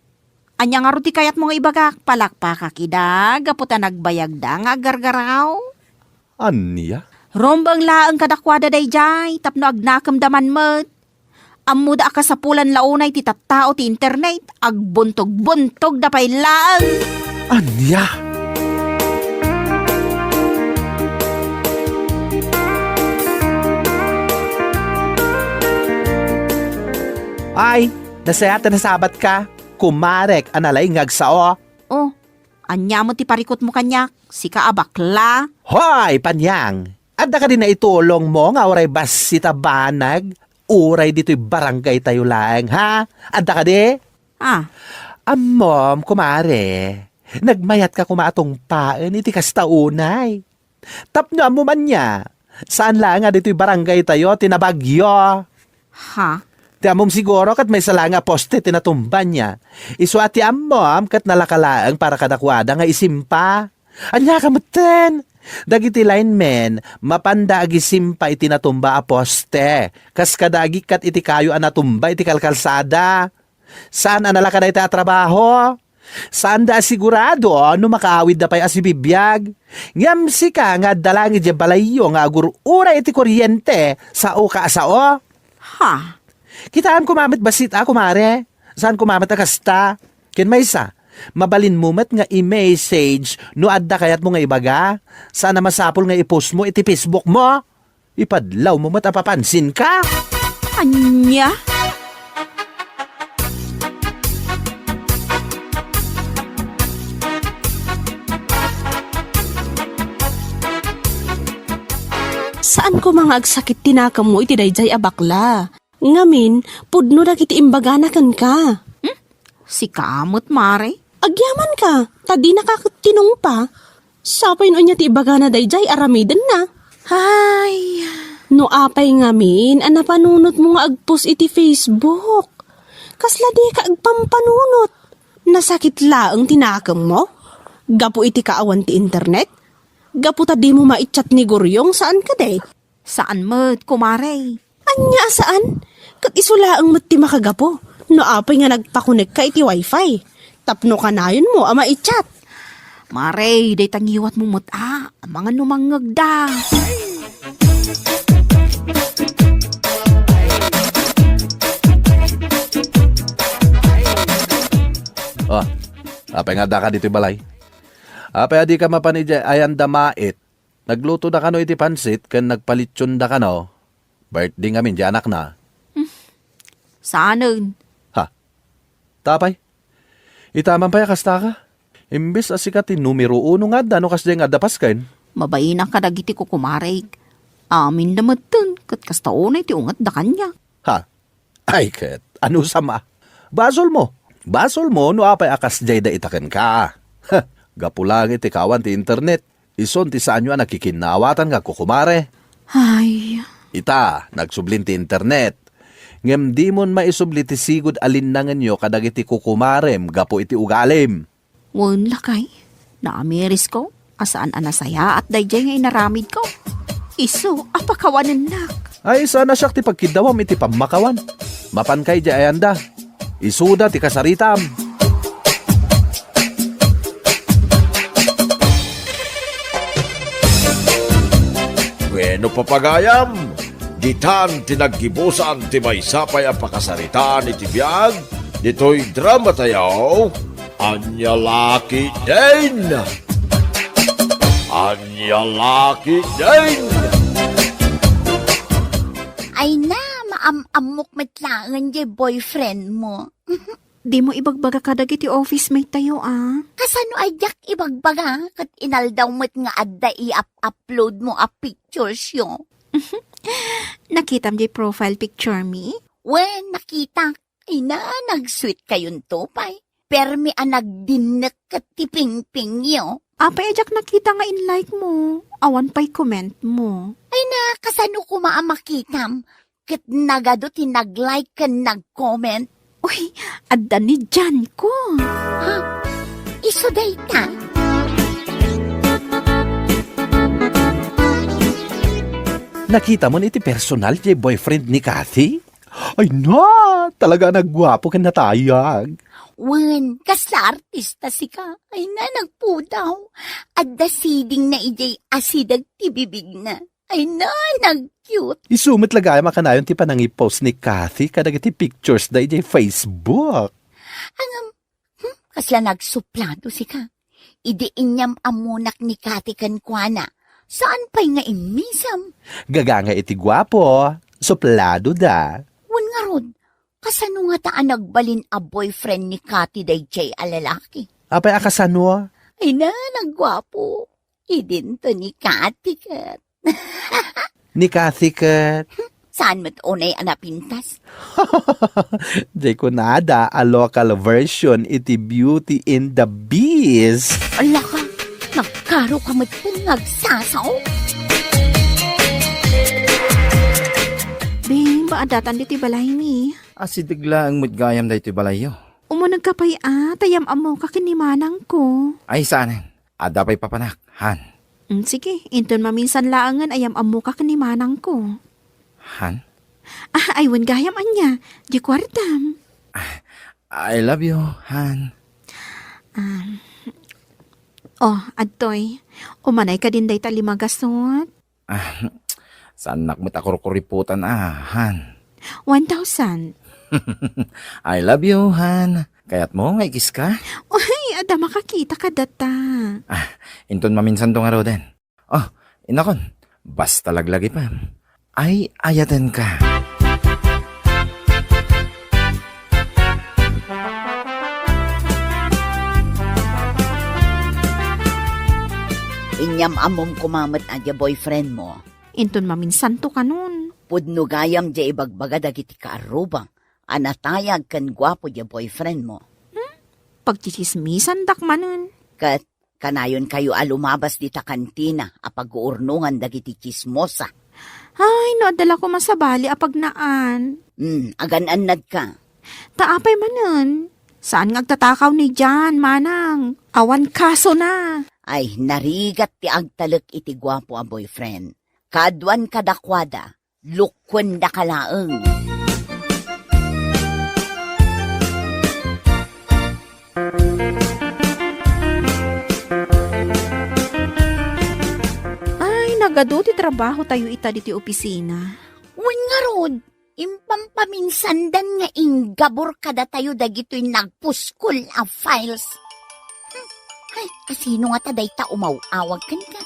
ania ngarud ti kayatmo nga ibagak? Palakpakak ida gapu ta nagbayagda nga aggargaraw. Ania? Rumbeng laeng kadakuada daydiay tapno agnakemda man met. Ammoda a kasapulan la unay ti tattao ti internet, agbuntog-buntogda pay laeng. Ania? Ay, nasayaat a nasabatka, kumarek a nalaing nga agsao. Oh, ania met ti parikutmo kaniak, sika a bakla? Hoy, Panyang! Adda kadi naitulongmo nga uray bassit a banag, uray ditoy barangaytayo laeng, ha? Adda kadi? Ah. Ammom, kumare, nagmayatka koma a tungpaen iti kasta unay. Tapno ammom ania, saan laeng a ditoy barangaytayo ti nabagyo. Ha? Ti ammom siguro ket maysa laeng a poste ti natumba nia. Isu a ti ammom ket nalaka laeng para kadakuada nga isimpa. Ania ka metten? Dagiti linemen, mapanda agisimpa iti natumba a poste, kas kada agikkat iti kayo a natumba iti kalkalsada. Saan a nalaka dayta a trabaho? Saanda a sigurado no makaawidda pay a sibibiag. Ngem sika nga adda laeng idiay balayyo nga agur-uray iti koriente, sao ka a sao? Ha? Kitaem koma met bassit a, kumare. Saan koma met a kasta? Ken maysa, Mabalinmo met nga i-message no adda kayatmo nga ibaga. Saan a masapul nga i-post mo iti Facebook mo. Ipadlawmo met a papansinka. Ania? Saan koma nga agsakit ti nakemmo iti daydiay a bakla. Ngamin, pudno dagiti imbagana kenka. Hmm? Sika met, Mare? Agyamanka, ta dinaka ket tinungpa. Sapay no ania ti ibagana daydiay, aramidenna. Ay. No apay ngamin a napanunotmo nga agpost iti Facebook? Kasla dika agpampanunot. Nasakit laeng ti nakemmo? Gapu iti kaawan ti internet? Gapu ta dimo maichat ni Guryong, saan kadi? Saan met, kumare. Ania a saan? Ket isu laeng met ti makagapu no apay nga nagpakonekka iti wifi tapno kanayonmo a maichat. Mare, dayta ngiwatmo met a, amangan no mangngegda. Oh, apay nga addaka ditoy balay? Apay a dika mapan idiay ayan da mait? Naglutoda kano iti pansit ken nagpalitsionda kano. Birthday ngamin ti anakna. Saanen. Ha? Tapay? Ita man pay a kastaka? Imbes a sika ti numero uno nga adda no kasdiay nga adda pasken. Mabainaka dagiti kukumarek. Aminda metten ket kasta unay ti ungetda kaniak. Ha? Ay ket, anusam a? Basolmo. Basolmo no apay a kasdiay da ita kenka. Gapu laeng iti kaawan ti internet, isun ti saanyo a nakikinnaawatan nga kukumare. Ay. Ita, nagsublin ti internet. Ngem dimon maisubli ti sigud a linnangenyo kadagiti kukumarem gapu iti ugalim. Wen, lakay, naamirisko a saan a nasayaat daydiay nga inaramidko. Isu a pakawanennak. Ay, saan a siak ti pagkiddawam iti pammakawan. Mapanka idiay ayanda. Isuda ti kasaritam. Bueno, papagayam, ditan ti naggibusan ti maysa pay a pakasaritaan iti biag ditoy drama tayo. Ania la ketdin? Ania la ketdin? Ay na, maam-ammok met laeng diay boyfriend mo. Dimo ibagbaga kadagiti office mate tayo, a? Kasano a diak ibagbaga? Ket inaldaw met nga adda i-up-upload mo a pictures yo. Nakitam diay profile picture mi? Wen, nakitak. Ay na, nag-sweet kayonto pay. Permi a nagdinnek ket ti pingpingyo. Apay a diak nakita nga in-like mo? Awan pay comment mo. Ay na, kasano koma a makitam? Ket nagadu ti nag-like ken nag-comment. Uy, adda ni Jan ko. Ha? Isu dayta? Nakita mo iti personal ti boyfriend ni Kathy? Ay na, talaga a nagguapo ken natayag. Wen, kasla artista sika. Ay na, nagpudaw. Adda siding na idiay asideg ti bibigna. Ay na, nag-cute. Isu met la gayam a kanayon ti panangipost ni Kathy kadagiti pictures da idiay Facebook. Ngem, hmm, kasla nagsuplado sika. Idi inyam-ammonak ni Kathy kenkuana, saan pay nga immisem? Gagangay iti guapo, suplado da. Wen ngarud, kasano ngata a nagbalin a boyfriend ni Kathy daydiay a lalaki? Apay a kasano? Ay na, nagguapo. Idinto ni Kathy ket. Ni Kathy ket. Saan met unay a napintas? Diay kunada a local version iti Beauty and the Beast. Ala ka, nagkaro ka met ken ngagsasaw. Babe, addatan ditoy balaymi. Asideg laeng met gayam daytoy balayyo. Umunegka pay a, ta yam-ammoka ken ni manangko. Ay, saanen. Adda pay papanak, han. Mm, sige, inton maminsan laengen a yam-ammoka ken ni manangko. Han? Ah, ay, wen gayam ania, di kuartam. Ah, I love you, han. Um, oh, adtoy. Umanay ka din dayta lima gasot. Ah, saannak met a kurkuripotan, ah, han. One thousand. I love you, han. Kayatmo nga ikiska? Uy, Adda makakita kadata. Ah, inton maminsanto ngaruden. Oh, inakon, basta laglagipem. Ay, ayatenka. Inyam-ammom koma met a dia boyfriend mo. Inton maminsanto kanon. Pudno gayam dia ibagbaga dagiti kaarrubang a natayag ken guapo dia boyfriend mo. Hmm? Pagtsitsismisandak manen. Ket kanayonkayo a lumabas dita kantina a pag-uurnongan dagiti tsismosa. Ay, no adda la koma sabali a pagnaan. Hmm, agan-annadka. Ta apay manen? Saan nga agtatakaw ni Jan, manang? Awan kasona. Ay, narigat ti agtalek iti guapo a boyfriend. Kaaduan kadakuada, lukkuendaka laeng. Ay, nagadu ti trabahotayo ita ditoy opisina. Wen ngarud, impampaminsandan nga inggabor kadatayo dagitoy nagpuskol a files. Hmm, ay, asino ngata dayta umaw-awag kenka?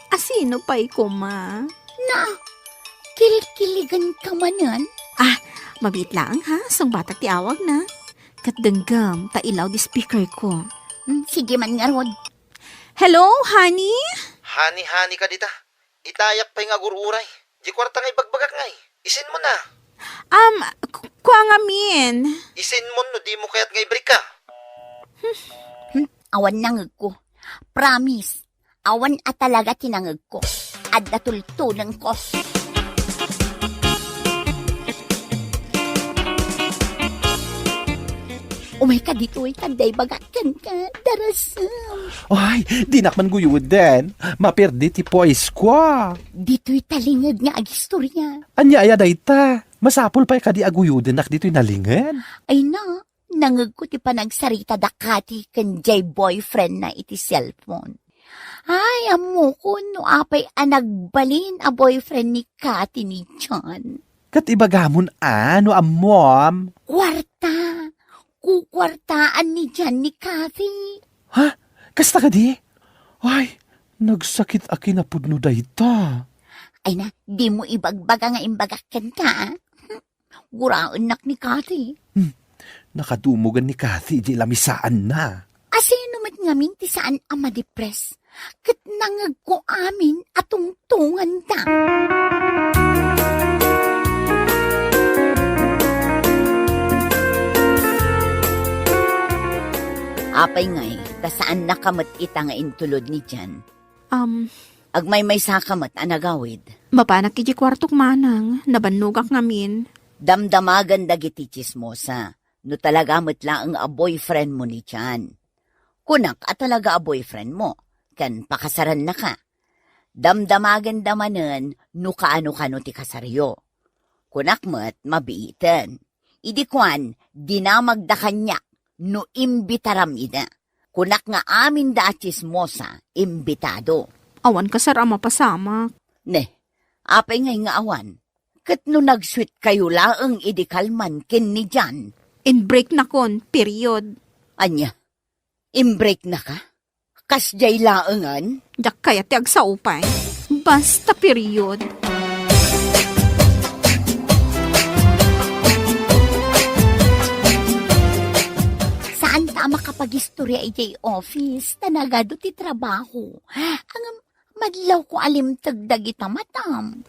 Asino pay koma? Na, kilkiligenka manen? Ah, mabiit laeng ha, sungbatak ti awagna. Ket denggem, ta i-loud speaker ko. Hmm, sige man ngarud. Hello, honey? Honey, honey ka dita. Itayak pay nga agur-uray. Di kuarta nga ibagbagak ngay. Isin mo na. Um, ku-, kua ngamin. Isin mo no di mo kayat nga ibrik ka. Hmm, awan nangegko. Promise. Awan a talaga ti nangegko. Adda tultulengko. Umayka ditoy, ta adda ibagak kenka, darasem. Ay, dinak man guyuden. Maperdi ti poise ko. Ditoy talinged nga agistorya. Ania aya dayta? Masapul pay kadi a guyudennak ditoy nalinged? Ay na, nangegko ti panagsarita da Cathy ken jay boyfriend na iti cellphone. Ay, ammokon no apay a nagbalin a boyfriend ni Cathy ni John. Ket ibagamon a no ammom. Kuarta. Kukuartaan ni John ni Cathy. Ha? Kasta kadi? Ay, nagsakit a kinapudno dayta. Ay na, di mo ibagbaga nga imbagak kenka, ah. Guraennak ni Cathy. Hmm. Nakadumogan ni Cathy idiay lamisaanna. Asino met ngamin ti saan a madepres? Ket nangegko amin a tungtunganda. Apay ngay, ta saannaka met ita nga intulod ni Jan? Am. Agmaymaysaka met a nagawid. Mapanak idiay kuartok manang, nabannogak ngamin. Damdamagan dagiti tsismosa, no talaga met laeng a boyfriend mo ni Jan. Kunak a talaga a boyfriend mo, ken pakasarannaka. Damdamaganda manen no kaano-kano ti kasaryo. Kunak met mabiiten. Idi kuan, dinamagda kaniak no imbitaram ida. Kunak nga aminda a tsismosa, imbitado. Awan kasar a mapasamak. Ne, apay ngay nga awan? Ket no nagsuetkayo laeng idi kalman ken ni Jan? Inbreaknakon, period. Ania? Inbreaknaka? Kasdiay laengen? Diak kayat ti agsao pay. Basta period. Saanta a makapagistorya idiay office, ta nagadu ti trabaho. Ngem madlawko a limteg dagita matam.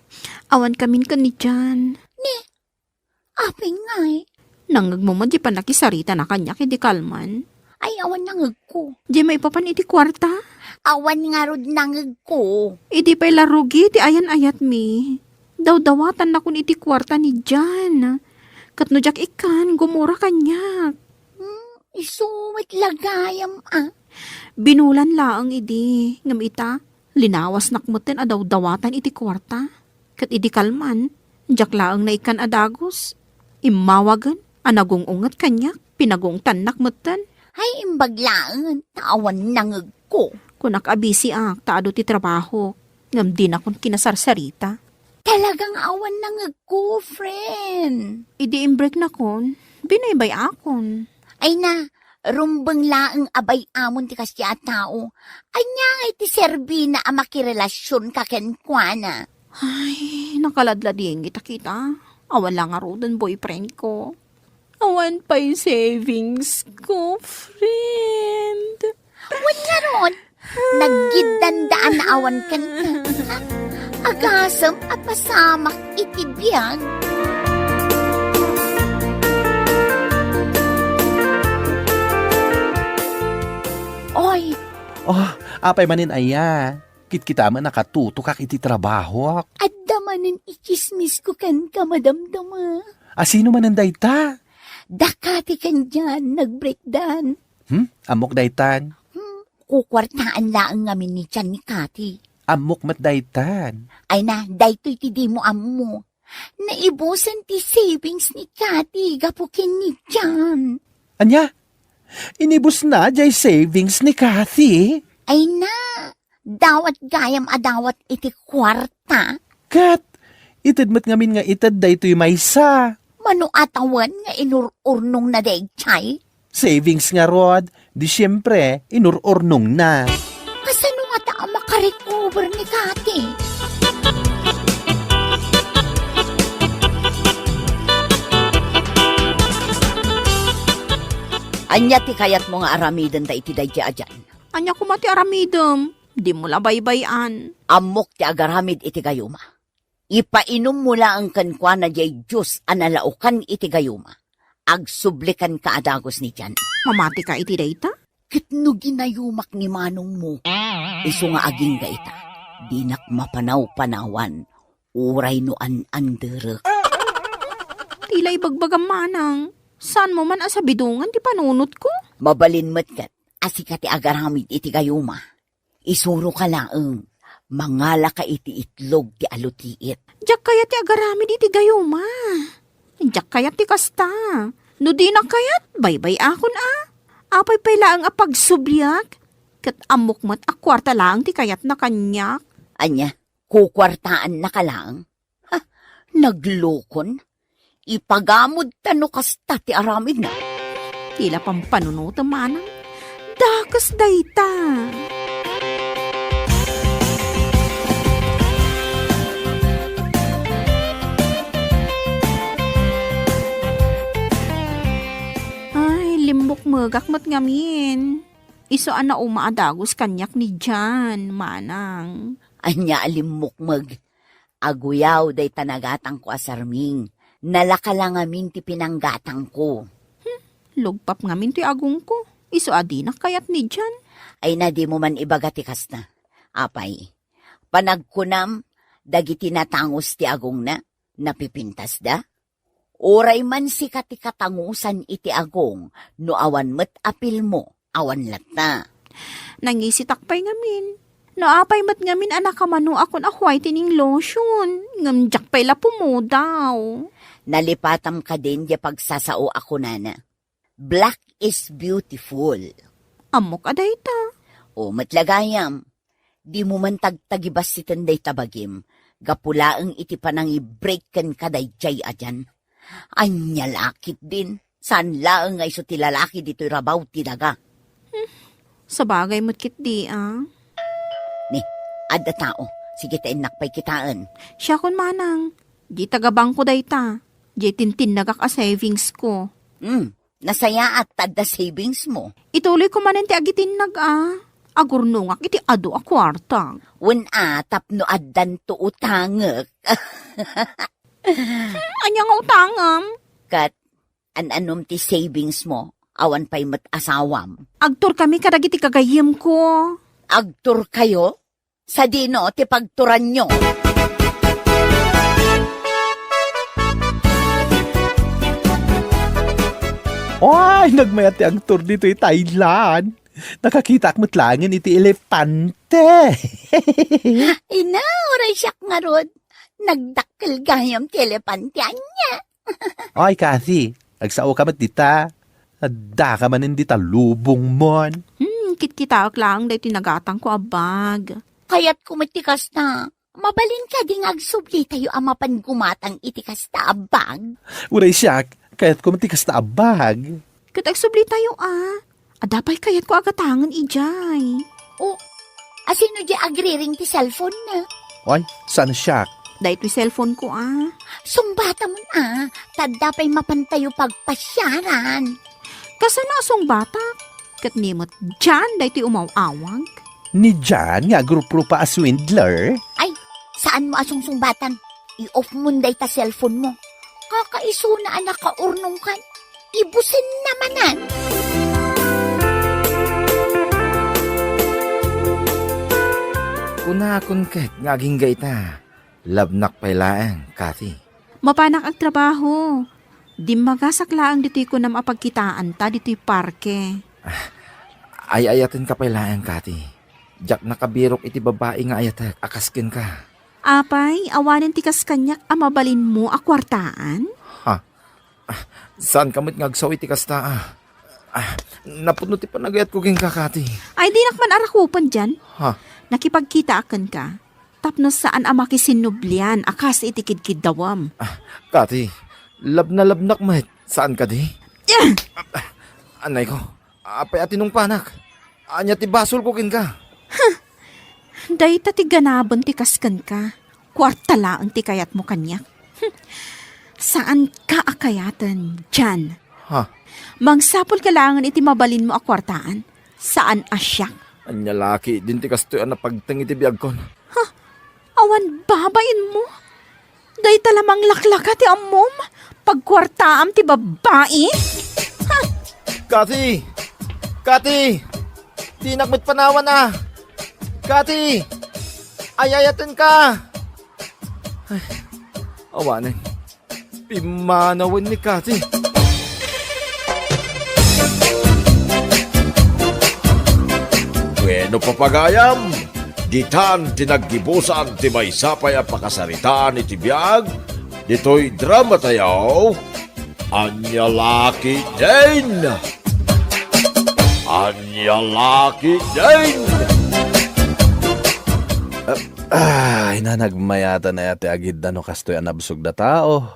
Awan kamin ken ni Jan. Ne, apay ngay? Nangegmo met di pannakisarita na kaniak idi kalman? Ay, awan nangegko. Di maipapan iti kuarta? Awan ngarud nangegko. Idi pay la rugi ti ayan-ayatmi. Dawdawatannakon iti kuarta ni Jan. Ket no diak ikkan, gumura kaniak. Hmm, isu met la gayam, ah. Binulan laeng idi, ngem ita, linawasnak metten a dawdawatan iti kuarta. Ket idi kalman, diak laeng naikkan a dagus. Immawagen a nagung-unget kaniak, pinagungtannak metten. Ay, imbag laeng, ta awan nangegko. Kunak a bisiak, ta adu ti trabahok, ngem dinakon kinasarsarita. Talagang awan nangegko, friend. Idi imbreaknakon, binaybay-akon. Ay na, Rumbeng laeng a bay-amon ti kasdiay a tao. Ania ngay ti serbina a makirelasionka kenkuana? Ay, nakaladladingit a kita. Awan la ngaruden boyfriend ko. Awan pay savings ko, friend. Wen ngarud, naggiddandaan a awan kenka. Agasem a pasamak iti biag. Oy! Oh, apay manen aya? Kitkita met a katutokak iti trabahok. Adda manen itsismisko kenka, madamdama. A sino manen dayta? Da Kati ken Jan, nag-breakdan. Hmm? Ammok daytan? Hmm, kukuartaan laeng ngamin ni Jan ni Kati. Ammok met daytan. Ay na, daytoy ti dimo ammo. Naibusen ti savings ni Kati gapu ken ni Jan. Ania? Inibusna jay savings ni Kati? Ay na, dawat gayam a dawat iti kuarta. Ket, ited met ngamin nga ited daytoy maysa. Mano a tawen nga inur-urnongna daydiay? Savings ngarud, di siempre, inur-urnongna. Kasano ngata a makarecover ni Kati? Ania ti kayatmo nga aramiden ta iti daydiay a Jan? Ania koma ti aramidem? Dimo la baybay-an. Ammok ti agaramid iti gayuma. Ipainommo laeng kenkuana jay juice a nalaokan iti gayuma. Agsubli kenka a dagus ni Jan. Mamatika iti dayta? Ket no ginayumak ni manongmo, isu nga agingga ita, dinak mapanawpanawan, uray no an-anderek. Ti la ibagbagam, manang, saanmo man a sabidongan ti panunotko? Mabalin met ket a sika ti agaramid iti gayuma. Isuroka laeng, mangalaka iti itlog ti alutiit. Diak kayat ti agaramid iti gayuma. Diak kayat ti kasta. No dinak kayat, baybay-akon a. Apay pay laeng a pagsubliak? Ket ammok met a kuarta laeng ti kayatna kaniak. Ania, kukuartaannaka laeng? Ha, naglukon? Ipagamod ta no kasta ti aramidna. Ti la pampanunotem, manang. Dakes dayta. Ay, limmukmegak met ngamin. Isu a nauma a dagus kaniak ni Jan, manang. Ania a limmukmeg? Aguyaw dayta nagatangko a sarming. Nalaka la ngamin ti pinanggatangko. Hmm, lugpap ngamin ti agongko. Isu a dinak kayat ni Jan. Ay na, dimo man ibaga ti kasta. Apay, panagkunam, dagiti natangus ti agongna, napipintasda? Uray man sika ti katangusan iti agong, no awan met apilmo, awan latta. Nangisitak pay ngamin. No apay met ngamin a nakamanoakon a whitening lotion, ngem diak pay la pumudaw. Nalipatam kadin diay pagsasao a kunana, "Black is beautiful." Ammok a dayta. O, met la gayam. Dimo man tagtagibassiten dayta bagim, gapu laeng iti panangibreak kenka daydiay a Jan. Ania la ketdin, saan laeng nga isu ti lalaki ditoy rabaw ti daga. Hmm, sabagay met ketdi a. Ni, adda tao. Sige ta innak pay kitaen. Siakon, manang. Di taga bangko dayta. Di tintinnagak a savings ko. Hmm, nasayaat ta adda savings mo. Ituloy ko manen ti agitinnag a. Agurnongak iti adu a kuarta. Wen a, tapno addanto utangek. Hmm, ania nga utangam? Ket an-anom ti savings mo, awan pay met asawam. Agturkami kadagiti gagayyemko. Agturkayo? Sadino ti pagturanyo? Ay, nagmayat ti agtur ditoy Thailand. Nakakitaak met laengen iti elepante. Ina, uray siak ngarud. Nagdakkel gayam ti elepante ania. Ay, Kathy, agsaoka met dita. Addaka manen dita lubongmon. Hmm, kitkitaek laeng daytoy nagatangko a bag. Kayatko met ti kasta. Mabalin kadi nga agsublitayo a mapan gumatang iti kasta a bag? Uray siak, kayatko met ti kasta a bag. Ket agsublitayo a, Adda pay kayatko a gatangen idiay. O, asino di agriring ti cellphone na? Oy, saan siak? Daytoy cellphone ko, a. Sungbatamon, a. Ta adda pay mapantayo pagpasiaran. Kasano a sungbatak? Ket ni met John daytoy umaw-awag? Ni John nga agruprupa a swindler? Ay, saan mo a sungsungbatan? I-off mon dayta cellphone mo. Kakaisuna a nakaurnongkan. Ibusen na manen. Kunakon ket nga agingga ita. Labnak pay laeng, Cathy. Mapanak agtrabaho. Dimmagasak laeng ditoy kunam a pagkitaanta ditoy parke. Ah, ay-ayatenka pay laeng, Cathy. Diak nakabirok iti babai nga ayatek a kas kenka. Apay, awanen ti kas kaniak a mabalinmo a kuartaan? Ha? Ah, saanka met nga agsaw iti kasta, a? Ah, napudno ti panagayatko kenka, Cathy. Ay, dinak man arakupen dian. Ha? Nakipagkitaak kenka tapno saan a makisinnublian a kas iti kidkiddawem. Ah, Cathy, labnalabnak met. Saan kadi? Ah! Ah, anay ko. Apay a tinungpanak? Ania ti basolko kenka? Dayta ti ganaben ti kas kenka. Kuarta laeng ti kayatmo kaniak. Saanka a kayaten, John. Ha? Mangsapulka laengen iti mabalinmo a kuartaan. Saan a siak. Ania la ketdin ti kastoy a napagteng iti biagkon? Ha? Awan babainmo? Dayta la manglaklaka ti ammom? Pagkuartaam ti babai? Ha? Cathy! Cathy! Dinak met panawan, a! Cathy! Ay-ayatenka! Ay, awanen. Pimmanawen ni Cathy. Bueno, papagayam, ditan ti naggibusan ti maysa pay a pakasaritaan iti biag ditoy drama tayo, Ania la ketdin! Ania la ketdin! Ah, ay, nanagmayatan aya ti agidda no kastoy a nabsog da tao.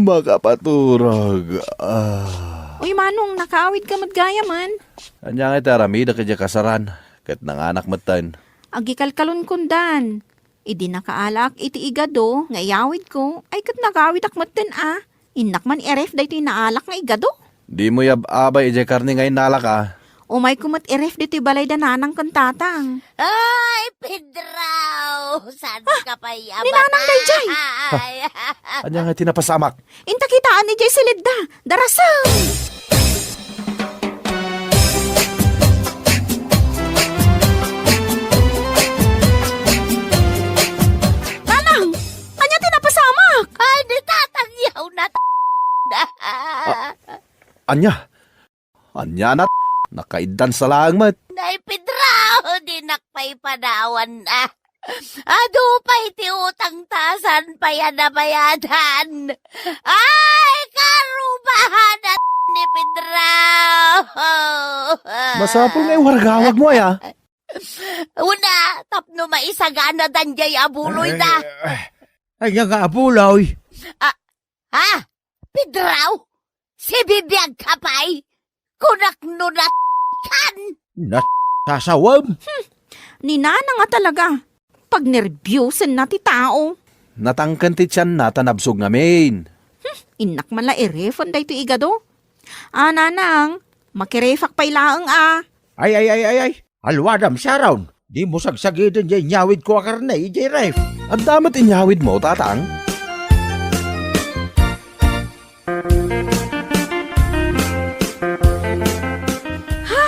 Makapaturog. Ah. Uy, Manong, nakaawid ka met gayam. Ania ngay ti aramidek idiay kasaran, ket nanganak metten. Agikalkalon kundan. Idi nakaalaak iti igado nga iyawidko, ay ket nagawidak metten a. Innak man iref daytoy naalak nga igado. Dimo yab-abay idiay karne nga innalak a. Umayko met iref ditoy balay da nanang ken tatang. Ay, Pedro! Saan ka pay ni nanang daydiay? Ania nga ti napasamak? Inta kitaan idiay silidda. Darasem! Nanang! Ania ti napasamak? Ay, ni tatang yaw na. Ah, ania? Ania na? Nakaiddan sa laeng met. Nay, Pedro! Dinak pay panawan na. Adu pay ti utang ta saan pay a nabayadan. Ay, karubahan ni Pedro! Masapul nga iwaragawag mo, aya? Una, tapno maisagana dandiay a buloy da. Ay, ay, ay, nga abuloy. Ah, ha? Pedro? Sibibiag ka pay? Kunak no nat-, kan? Nat-, sasawem? Hmm, ni nanang a talaga. Pagnerbiosen na ti tao. Natangken ti tianna ta nabsog ngamin. Hmm, innak man la irefen daytoy igado. Ah, nanang, makirefak pay laeng a. Ay, ay, ay, ay, ay. Alwadam, Sharon. Dimo sagsagiden jay inyawidko a karne idiay ref. Adda met inyawidmo, tatang? Ha?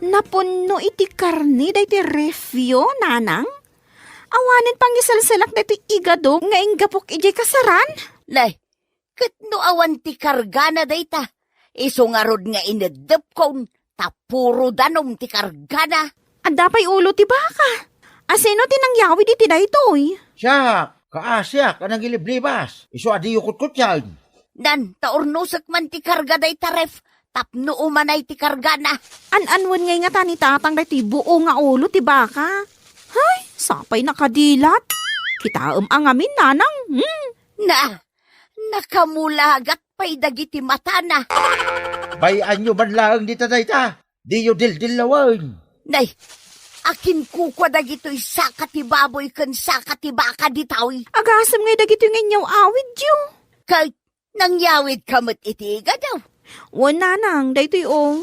Napunno iti karne daytoy refyo, nanang? Awanen pangiselselak daytoy igado nga inggapok idiay kasaran? Nay, ket no awan ti kargana dayta, isu ngarud nga ineddepkon, tapno puro danum ti kargana. Adda pay ulo ti baka. Asino ti nangyawid iti daytoy? Siak, kaasiak a nangiliblibas. Isu a diyo kutkutyan. Nan, ta urnosek man ti karga dayta ref, tapno umanay ti kargana. An-anwen ngay ngata ni tatang daytoy buo nga ulo ti baka? Hay, sapay nakadilat. Kitaem a ngamin, nanang. Hmm. Na, nakamulagat pay dagiti matana. Bay-anyo man laeng dita dayta. Diyo dildillawen. Nay, akin kukua dagitoy saka ti baboy ken saka ti baka ditoy. Agasem ngay dagitoy nga inyaw-awidyo. Ket nangyawidka met iti igadaw? Wen, nanang, daytoy, o.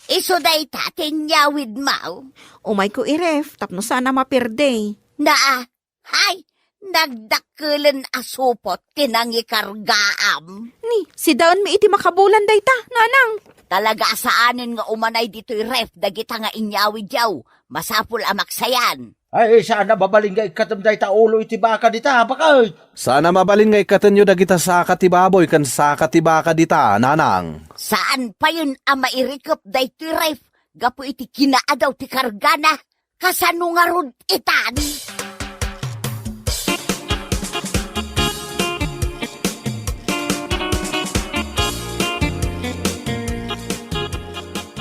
Isu dayta ti inyawidmo? Umayko i-ref tapno saan a maperde. Naa, hay, nagdakkelen a supot ti nangikargaam. Ni, sidaenmi iti makabulan dayta, nanang. Talaga a saanen nga umanay ditoy ref dagita nga inyawidyo. Masapul a maksayan. Ay, saan a mabalin nga ikkatem dayta ulo iti baka dita, baket? Saan a mabalin nga ikkatenyo dagita saka ti baboy ken saka ti baka dita, nanang. Saan payen a mairikep daytoy ref gapu iti kinaadaw ti kargana. Kasano ngarud itan?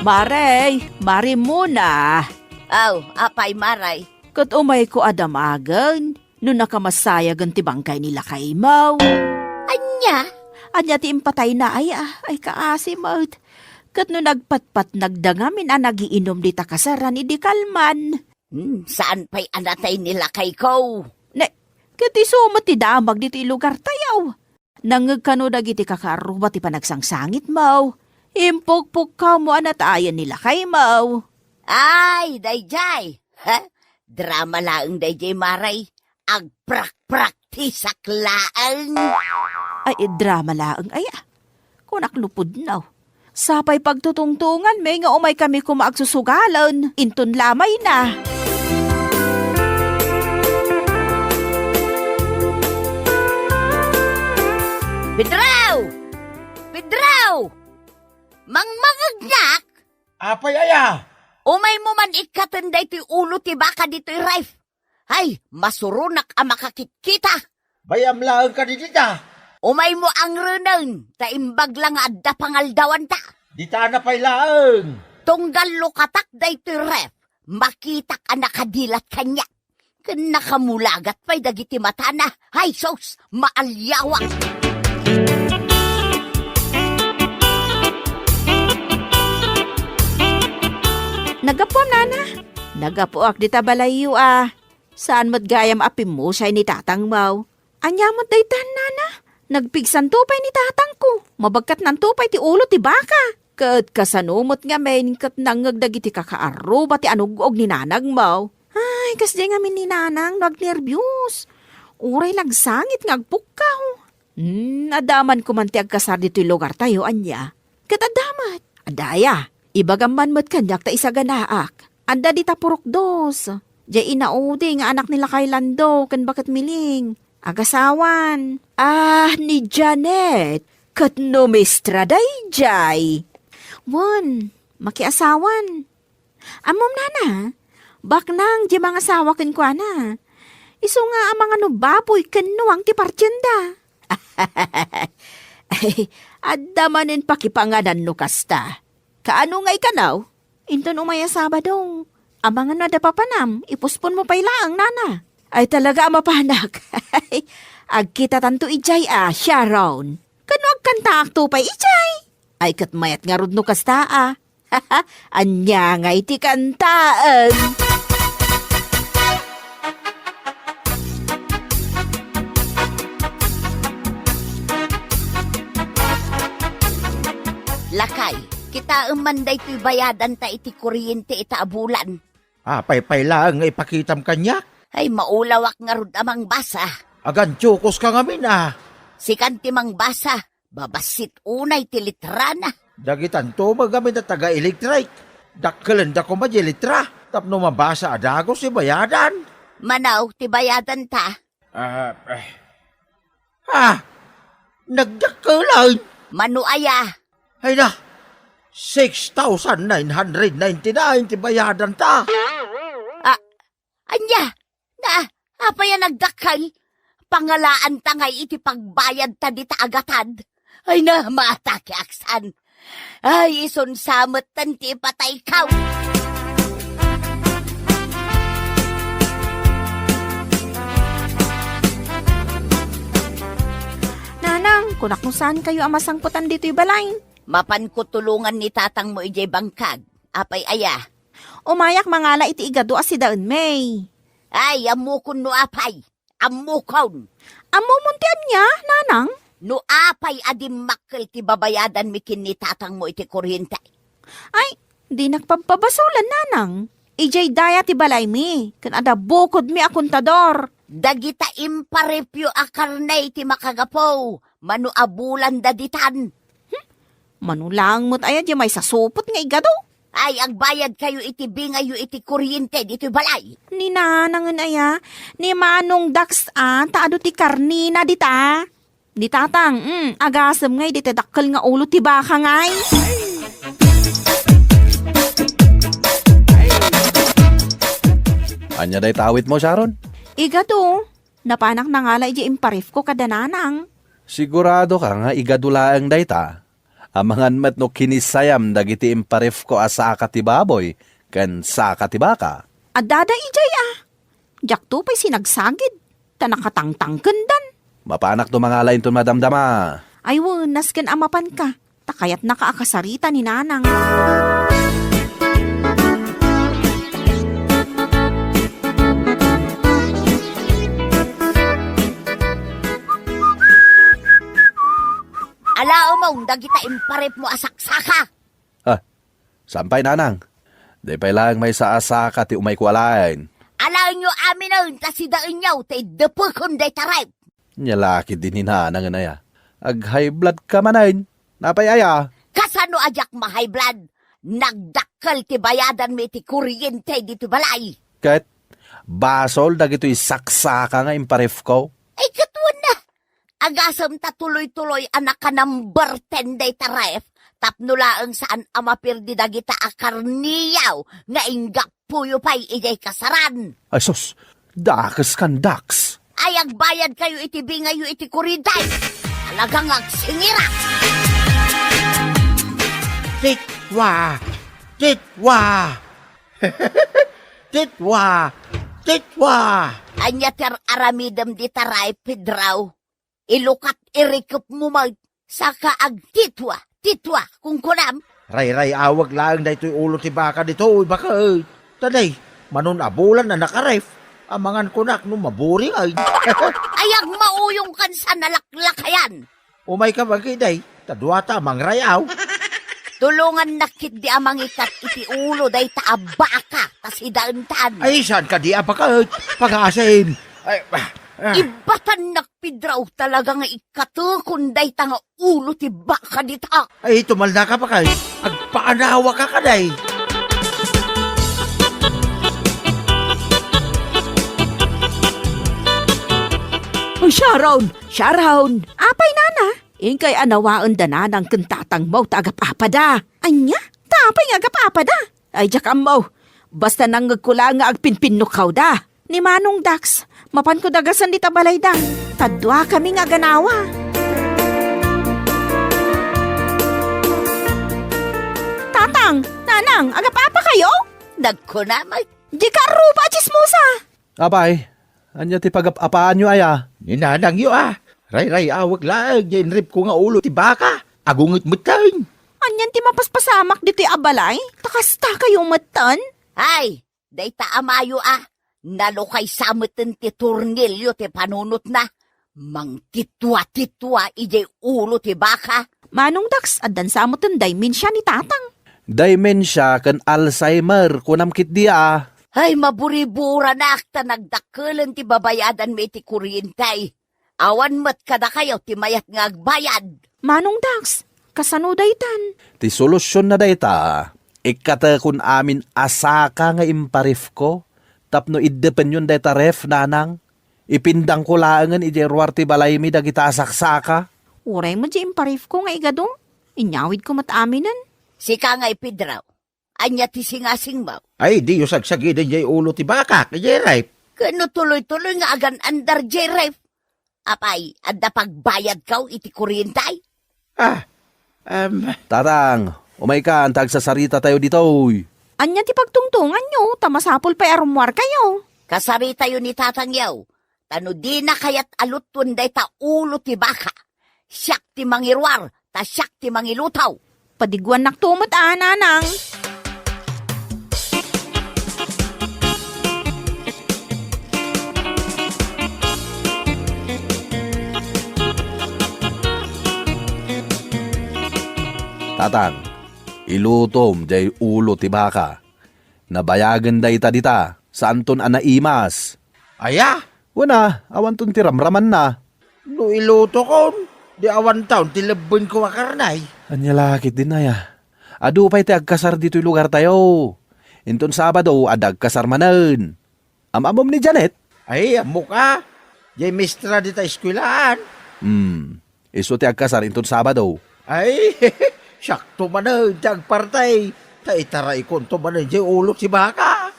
Marey, Mari Mona. Aw, apay, Marey? Ket umayko a damagen no nakamassayagen ti bangkay ni lakaymo. Ania? Ania ti impatayna, ay, a, ay, kaasi met. Ket no nagpatpatnagda ngamin a nagiinum dita kasaran idi kalman. Hmm, saan pay a natay ni lakayko? Ne, ket isu met ti damag ditoy lugartayo. Nangngeg kano dagiti kakaarruba ti panagsangsangitmo. Impukpukkawmo a natayen ni lakaymo. Ay, daydiay! Ha? Drama laeng daydiay, Marey. Agprakpraktisak laeng. Ay, drama laeng aya. Kunak lupudno. Sapay pagtutungtunganmi nga umaykami koma agsusugalen inton lamayna. Pedro! Pedro! Mangmangegnak? Apay aya? Umaymo man ikkaten daytoy ulo ti baka ditoy ref. Ay, masuronak a makakitkita. Bay-am laeng kadi dita. Umaymo angrenen, ta imbag la nga adda pangaldawanta. Ditana pay laeng. Tunggal lukatak daytoy ref, makitak a nakadilat kaniak. Ken nakamulagat pay dagiti matana. Ay, sus, maaliawak. Naggapuam, nana? Naggapuak dita balayyo a. Saan met gayam a pimmusay ni tatangmo? Ania met daytan, nana? Nagpigsanto pay ni tatangko. Mabagkatnanto pay ti ulo ti baka. Ket kasano met ngamin ket nangngeg dagiti kakaarruba ti anug-og ni nanangmo? Ay, kasdiay ngamin ni nanang no agnerbios. Uray la agsangit nga agpukkaw. Hmm, adda man koman ti agkasar ditoy lugartayo, ania? Ket adda met. Adda aya, ibagam man met kaniak ta isaganaak. Adda dita purok dos. Diay inaudi nga anak ni lakay Lando ken baket Miling. Agasawan. Ah, ni Janet. Ket no mistra daydiay. Wen, makiasawan. Ammom, nana, baknang diay mangasawa kenkuana. Isu nga amangan no baboy ken nuang ti partienda. Ay, adda manen pakipanganan no kasta. Kaano nga ikanaw? Inton umay a Sabado, amangan no adda papanam, ipusponmo pay laeng, nana. Ay, talaga a mapanak. Agkitatanto idiay a, Sharon. Kano agkantaakto pay idiay? Ay, ket mayat ngarud no kasta a. Ania ngay ti kantaen? Lakay, kitaem man daytoy bayadanta iti kuryente ita a bulan. Apay pay laeng nga ipakitam kaniak? Ay, maulawak ngarud a mangbasa. Agantiokos ka ngamin a. Sikan ti mangbasa. Babassit unay ti litrana. Dagitanto met ngamin a taga-elektrik. Dakkelenda koma diay litra tapno mabasa a dagus ti bayadan. Mano ti bayadanta? Ah, eh. Ah! Nagdakkelan! Mano aya? Ay na! Six thousand nine hundred ninety-nine ti bayadanta! Ah, ania? Na, apay a nagdakkel? Pangalaanta ngay iti pagbayadta dita a gatad. Ay na, maatake aksan. Ay, isunsa metten ti ipataykaw. Nang, kunak no saan kayo a masangputan ditoy balay. Mapanko tulongan ni tatangmo idiay bangkag. Apay aya? Umayak mangala iti igado a si Daen May. Ay, ammokon no apay. Ammokon. Ammomon ti ania, nanang? No apay a dimmakkel ti babayadanmi ken ni tatangmo iti kuryente. Ay, dinak pagpabasolan, nanang. Idiay daya ti balaymi, ken adda bukodmi a kontador. Dagita imparipyo a karne ti makagapu, mano a bulanda ditan. Hmm? Mano laeng met aya di maisasupot nga igado? Ay, agbayad kayo iti bingayyo iti kuryente ditoy balay. Ni nanangen aya, ni Manong Dax a, ta adu ti karnina dita. Ni tatang, mm, agasem ngay dita dakkel nga ulo ti baka ngay. Ania dayta awitmo, Sharon? Igado, napanak nangala iti imparifko kada nanang. Sigurado ka nga igado laeng dayta? Amangan met no kinisayam dagiti imparifko a saka ti baboy ken saka ti baka. Addada idiay a. Diakto pay sinagsagid, ta nakatangtangkendan. Mapanak no mangala inton madamdama. Ay wen, nasken a mapanka, ta kayatnaka a kasarita ni nanang. Alaomon dagita imparipmo a saksaka. Ah, saan pay, nanang? Di pay laeng maysa a saka ti umayko alaen. Alaenyo aminen ta sidaenyo ti iddepekon dayta ref. Nia la ketdi ni nanangen aya. Ag-high blood ka manen. Napay aya? Kasano a diak ma-high blood? Nagdakkel ti bayadanmi iti kuryente ditoy balay. Ket basol dagitoy saksaka nga imparifko. Ay, ket wen na. Agasem ta tuloy-tuloy a naka-number ten dayta ref, tapno laeng saan a maperdi dagita a karniyo nga inggapuyo pay idiay kasaran. Ay sus, dakes kan, Dax. Ay, agbayad kayo iti bingayyo iti kuryente. Talaga nga agsingira. Titwa! Titwa! Titwa! Titwa! Ania ti ar-aramidem dita ref, Pedro? Ilukat irikepmo met, saka agtitwa, titwa, kunkunam? Rayray-awek laeng daytoy ulo ti baka ditoy, baket. Ta di, manon a bulan a nakaref, amangan kunak no maburi ngay. Ay, agmauyong kan sa nalaklakayan. Umayka, baket, day, ta duata a mangray-aw. Tulongannak ketdi a mangikat iti ulo dayta a baka, ta sidaentan. Ay, saan kadi a baket? Pagasim. Ay, ah, ah. Ibbatannak Pedro, talaga nga ikkatekon dayta nga ulo ti baka dita. Ay, tumalnaka, baket. Agpaanawaka kadi. Oh, Sharon! Sharon! Apay, nana? Inkay anawaen da nanang ken tatangmo ta agap-apada. Ania? Ta apay nga agap-apada? Ay, diak ammo. Basta nangngegko la nga agpinpinnukawda. Ni Manong Dax, mapanko dagasen dita balayda. Ta duakami nga aganawa. Tatang, nanang, agap-apa kayo? Nagkunam, ay. Dika ruba a tsismosa. Apay, ania ti pagap-apaanyo aya? Ni nanangyo a. Rayray-awek laeng diay inrefko nga ulo ti baka. Agunget metten. Anian ti mapaspasamak ditoy a balay? Ta kasta kayo metten? Ay, dayta amayo a. Nalukaysa metten ti tornilyo ti panunotna. Mangtitwa-titwa idiay ulo ti baka. Manong Dax, addan sa metten dementia ni tatang. Dementia ken Alzheimer, kunam ketdi a. Ay, maburiburanak ta nagdakkelen ti babayadanmi iti kuryente. Awan met kadakayo ti mayat nga agbayad. Manong Dax, kasano daytan? Ti solusionna dayta, ikkatekon amin a saka nga imparefko tapno iddepenyon dayta ref, nanang. Ipindangko laengen idiay ruar ti balaymi dagita a saksaka. Uray met diay imparefko nga igado, inyawidko met aminen. Sika ngay, Pedro, ania ti singasingmo? Ay, diyo sagsagiden diay ulo ti bakak idiay ref. Ken no tuloy-tuloy nga agan-andar diay ref, apay, adda pagbayadkaw iti kuryente? Ah, em. Tatang, umaykan ta agsasaritatayo ditoy. Ania ti pagtungtonganyo, ta masapul pay a rummuarkayo? Kasaritayo ni tatangyo, ta no dina kayat a lutuen dayta ulo ti baka, Siak ti mangiruar, ta siak ti mangiluto. Padiguannakto met a, nanang. Tatang, ilutom jay ulo ti baka. Nabayagen dayta dita, saanton a naimas. Aya? Wen a, awanton ti ramramanna. No ilutokon, di awanton ti lebbenko a karne. Ania la ketdin aya? Adu pay ti agkasar ditoy lugartayo. Inton Sabado, adda agkasar manen. Am-ammom ni Janet? Ay, ammok a. Jay maestra dita eskuelaan. Hmm, isu ti agkasar inton Sabado. Ay, siakto manen ti agparte. Ta itaraykonto manen jay ulo ti baka.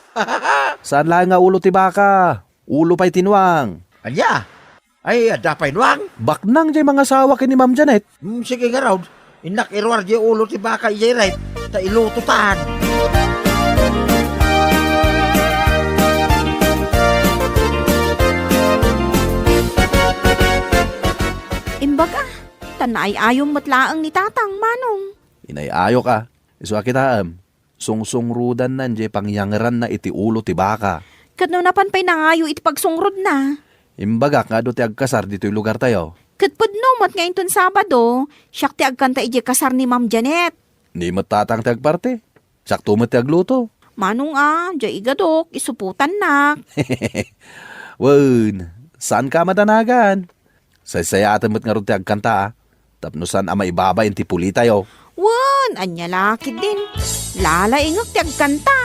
Saan laeng nga ulo ti baka. Ulo pay ti nuang. Ania? Ay, adda pay nuang? Baknang jay mangasawa ken ni Ma'am Janet. Hmm, sige ngarud. Innak iruar jay ulo ti baka idiay ref, ta ilutotan. Imbag a, ta naay-ayom met laeng ni Tatang, Manong. Inay-ayok a. Isu a kitaem. Sungsungrudanna jay pangyangeranna iti ulo ti baka. Ket no napan pay nangayo iti pagsungrodna? Imbagak nga adu ti agkasar ditoy lugartayo. Ket pudno met nga inton Sabado, siak ti agkanta idiay kasar ni Ma'am Janet. Ni met Tatang ti agparte. Siakto met ti agluto. Manong a, jay igadok, isuputannak. Wen, saanka a madanagan. Saysayaaten met ngarud ti agkanta, a, tapno saan a maibabain ti pulitayo. Wen, ania la ketdin. Lalaingek ti agkanta.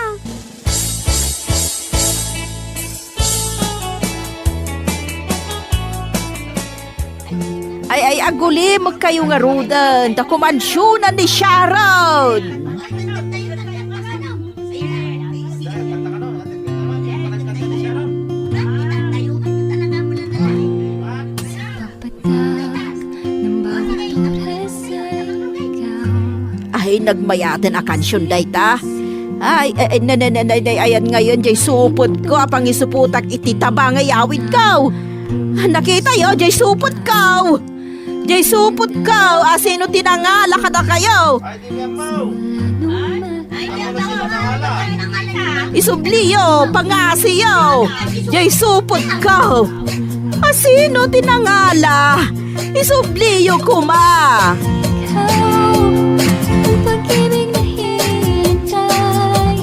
Ay, ay, agulimekkayo ngaruden, ta kumansionan ni Sharon. Ay, nagmayaten a kansion dayta. Ay, eh, eh, ne, ne, ne, ne, ne, ayan ngayon, jay supotko a pangisupotak iti tabang a yawidko. Nakitayo, jay supotko. Jay supotko, asino ti nangala kadakayo? Isubliyo, pangasiyo. Jay supotko. Asino ti nangala? Isubliyo koma. Ikaw, ang pag-ibig na hinihintay.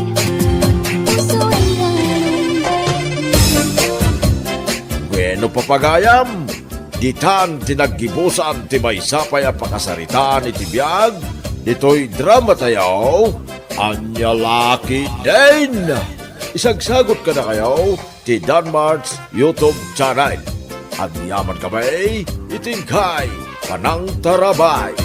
Puso ay nalulumbay. Bueno, papagayam, ditan ti naggibusan ti maysa pay a pakasaritaan iti biag ditoy drama tayo, Ania La Ketdin. Isagsagut kadakayo ti Danmart's YouTube channel. Agyamankami iti inkay panangtarabay.